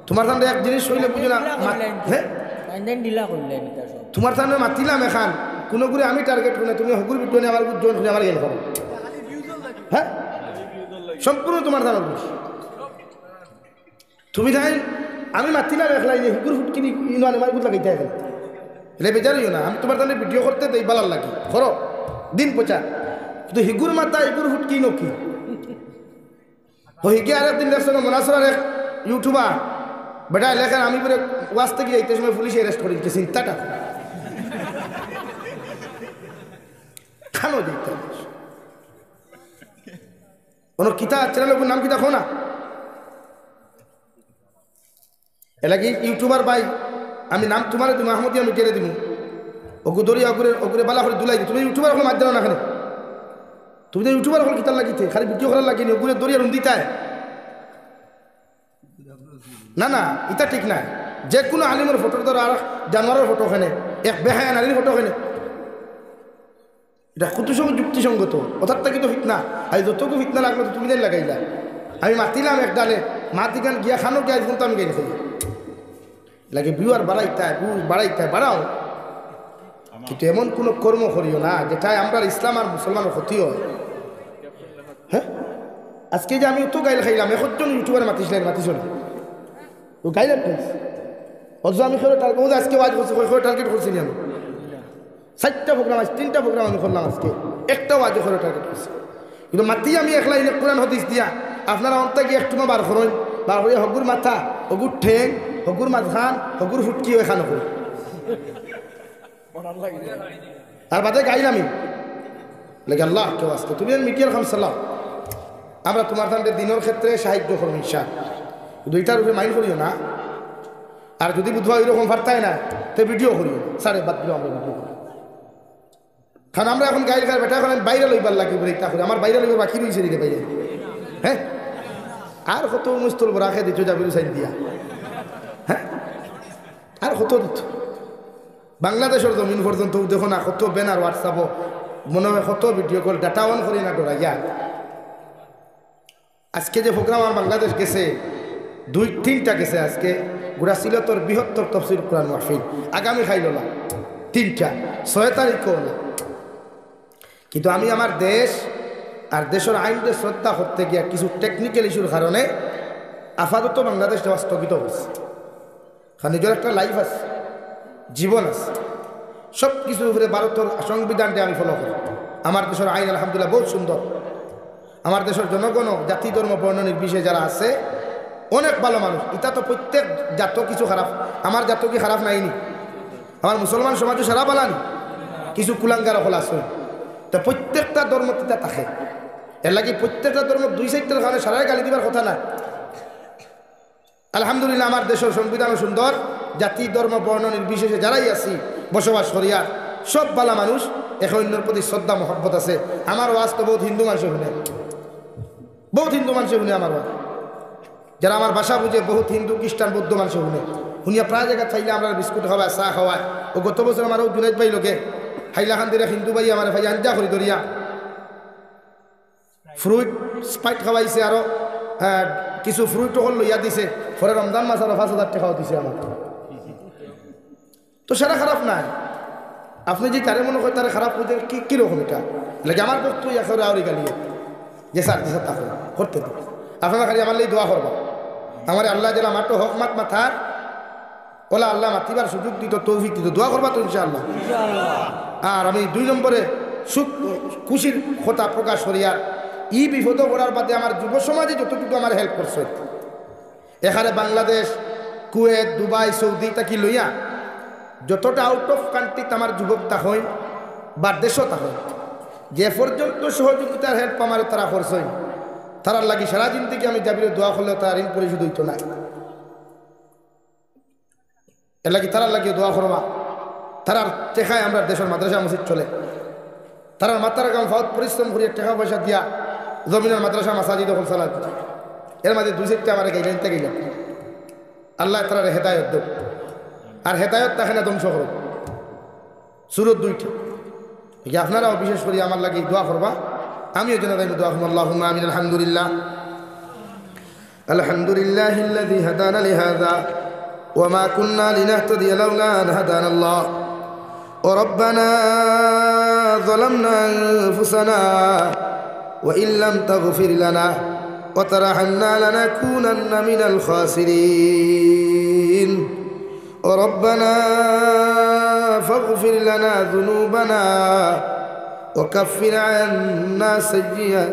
তুমার তানরে এক জিনিস অইলে বুঝো না, মা-, হ্যাঁ? তুমার তানরে মাতিলাম এখান, কুনুগুরে আমি টার্গেট করি না, তুমি হগুর ভিডিও নিয়া আমার বুঝ জয়েন করি আমার গেল করো। হ্যাঁ? সম্পূর্ণ তুমার তানর দোষ। তুমি তাইন, আমি মাতিলাম এক লাইনে, হিগুর ফুটকি নি-, ইনো আনে আমার বুঝ লাগাইতে এখন। এলে বেজার অইও না, আমি তুমার তানরে ভিডিও করতে দেই, বালার লাগি। করো, দিন পচা। কিন্তু হিগুর মাথা, হিগুর ফুটকি ইনো কি? ও হিগে আরেক দিন দেখছো না, মনাসরার এক ইউটিউবার, বেটা এলাকার আমি বলে ওয়াজ থাকি যাইতে সময় পুলিশে অ্যারেস্ট করি দিছে, চিন্তাটা। খানো দিতে। কোনো কিতা চ্যানেলর নাম কিতা কও না? এলাকি ইউটিউবার ভাই, আমি নাম তুমারে দিমু, আহমদিয়া মিডিয়ারে দিমু। অগু দরিয়া অগুরে, অগুরে বালা করি দুলাই দি। তুমি ইউটিউবার অকল মাত দেও না কেনে? তুমি তো ইউটিউবার অকল কিতার লাগিতে, খালি ভিডিও করার লাগি নি, অগুরে দরিয়া রুন্দিতায়। না, না, ইটা ঠিক নায়। যে কুনু আলিমর ফটো ধরো আর জানোয়ারর ফটো কেনে, এক বেহায়া নারীর ফটো কেনে। ইটা কত সময় যুক্তিসঙ্গত? অতার থাকি তো ফিতনা। আইজ যতগু ফিতনা লাগলো তো তুমি তাইন লাগাইলা। আমি মাতিলাম এক ডালে, মাতিখান গিয়া খানো গিয়া আইজ পর্যন্ত আমি গাইল খাই। লাগে ভিউয়ার বাড়াইতায়, ভিউজ বাড়াইতায়, বাড়াও। কিন্তু এমন কুনু কর্ম করিও না যেটায় আমরার ইসলাম আর মুসলমানর ক্ষতি অয়। হ্যাঁ? আজকে যে আমি অত গাইল খাইলাম, একজন ইউটিউবারে মাতিস না, মাতিস না। ও গাইলাম প্লিজ। অথচ আমি কেউরে টার্গেট, ও যে আজকে ওয়াজ করছি, কেউরে টার্গেট করছি নি আমি। চাইরটা প্রোগ্রাম, আইজ তিনটা প্রোগ্রাম আমি করলাম আজকে, একটা ওয়াজও কেউরে টার্গেট করছি। কিন্তু মাতি আমি এক লাইনে কোরআন হাদিস দিয়া, আপনারা অন্তা গিয়া একটু বার করইন, বার করিয়া হগুর মাথা, হগুর ঠেং, হগুর মাঝখান, হগুর ফুটকি অইখান করইন। আর বাদে গাইল আমি। লাগে আল্লাহ, কেউ আসতে। তুমি আর মিডিয়ার কাম চালাও। আমরা তুমার তানরে দিনর ক্ষেত্রে সাহায্য করমু ইনশা। কিন্তু ইটার উপরে মাইন্ড করিও না। আর যুদি বুধবার এরকম পারতায় না, তে ভিডিও করিও। সারে বাদ দিও, আমরা ভিডিও করি। কারণ আমরা এখন গাইল গাইল বেটা, এখন আমি ভাইরাল অইবার লাগি বলে ইটা করি। আমার ভাইরাল অইবার বাকি রইছে নি রে ভাই? হ্যাঁ? আর কত মুস্তল বড় আখে দিত যাবে সাইন দিয়া। হ্যাঁ? কত দিত? বাংলাদেশর জমিন পর্যন্ত দেখো না, কত ব্যানার WhatsApp-ও, মনে হয় কত ভিডিও কল, ডেটা অন করি না ডরাইয়া। আজকে যে প্রোগ্রাম আমার বাংলাদেশ গেছে, দুই তিনটা গেছে আজকে, গুড়া সিলতর বৃহত্তর তফসির কোরআন মাহফিল, আগামী খাইল না, তিনটা, ছয় তারিখও না। কিন্তু আমি আমার দেশ আর দেশর আইনরে শ্রদ্ধা করতে গিয়া কিছু টেকনিক্যাল ইস্যুর কারণে আপাতত বাংলাদেশ যাওয়া স্থগিত করছি। কারণ নিজর একটা লাইফ আছে, জীবন আছে, সব কিছুর উপরে ভারতর সংবিধানটা আমি ফলো করি। আমার দেশর আইন আলহামদুলিল্লাহ বহুত সুন্দর। আমার দেশর জনগণ, জাতি, ধর্ম, বর্ণ নির্বিশেষে যারা আছে, অনেক ভালো মানুষ। ইতা তো প্রত্যেক জাত কিছু খারাপ, আমার জাত কি খারাপ নাইনি? আমার মুসলমান সমাজও সারা বালানি, কিছু কুলাঙ্গার অকল আছে। তো প্রত্যেকটা ধর্ম তিতা থাকে, এর লাগি প্রত্যেকটা ধর্ম দুই সাইডটার কারণে সারারে গালি দিবার কথা না। আলহামদুলিল্লাহ, আমার দেশর সংবিধানও সুন্দর, জাতি, ধর্ম, বর্ণ নির্বিশেষে যারাই আছি বসবাস করিয়ার, সব বালা মানুষ, একে অন্যর প্রতি শ্রদ্ধা মহব্বত আছে। আমার ওয়াজ তো বহুত হিন্দু মানুষে শুনে, বহুত হিন্দু মানুষে শুনে আমার ওয়াজ। যারা আমার ভাষা বুঝে, বহুত হিন্দু, খ্রিস্টান, বৌদ্ধ মানুষে শুনে। শুনিয়া প্রায় জায়গা চাইলে আমরা বিস্কুট খাওয়ায়, চা খাওয়ায়। ও গত বছর আমার ও জুনাইদ ভাই লোকে হাইলাকান্দির এক হিন্দু ভাই আমার ভাই আঞ্জা করি ধরিয়া ফ্রুইট স্প্রাইট খাওয়াইছে, আরো, আহ, কিছু ফ্রুইট অকল লইয়া দিছে। পরে রমজান মাস আরো পাঁচ হাজার টাকাও দিছে আমার। তো সেটা খারাপ নাই। আপনি যে তারে মনে করেন তারে খারাপ বুঝেন, কি, কিরকম এটা? লাগে আমার বক্তব্য একেবারে আউরি গালি। যে স্যার, যে স্যার, তা করে, করতে দিন। আপনারা খালি আমার লাগি দোয়া করবা। আমার আল্লাহ যেন আমার তো হক মাত মাথার, ওলা আল্লাহ মাতিবার সুযোগ দিত, তৌফিক দিত। দোয়া করবা তো ইনশাআল্লাহ। আর আমি দুই নম্বরে সুখ, খুশির কথা প্রকাশ করি। আর ই বিপদ করার বাদে আমার যুব সমাজে যতটুকু আমার হেল্প করছে, এখানে বাংলাদেশ, কুয়েত, দুবাই, সৌদি থাকি লইয়া যতটা আউট অফ কান্ট্রিত আমার যুবক তা হয় বা দেশও তা হয়, যে পর্যন্ত সহযোগিতার হেল্প আমার তারা করছইন, তারার লাগি সারা জিন্দেগি আমি জাবিরে দোয়া করলেও তারা ঋণ পরিশোধ হইতো না। এর লাগি তারার লাগিও দোয়া করবা। তারার টেকায় আমরা দেশর মাদ্রাসা মসজিদ চলে। তারার মাথার ঘাম পাওত পরিশ্রম করিয়া টেকা পয়সা দিয়া জমিনর মাদ্রাসা মাসাজিদ অকল চালাত। এর মাঝে দুই চাইরটা আমার গাইলাইন তে গাইলাম। আল্লাহ তারারে হেদায়ত দেউক। আর হেদায়ত থাকে না, ধ্বংস করুক। সুরত দুইটা। এই যে আপনারাও বিশেষ করি আমার লাগি দোয়া করবা, আমিও যেন তাই দোয়া করবো। আল্লাহুম্মা আমিন। আলহামদুলিল্লাহ। الحمد لله الذي هدانا لهذا وما كنا لنهتدي لولا أن هدانا الله. ربنا ظلمنا أنفسنا وإن لم تغفر لنا وترحمنا لنكونن من الخاسرين. ربنا فاغفر لنا ذنوبنا وكفر عنا سيئاتنا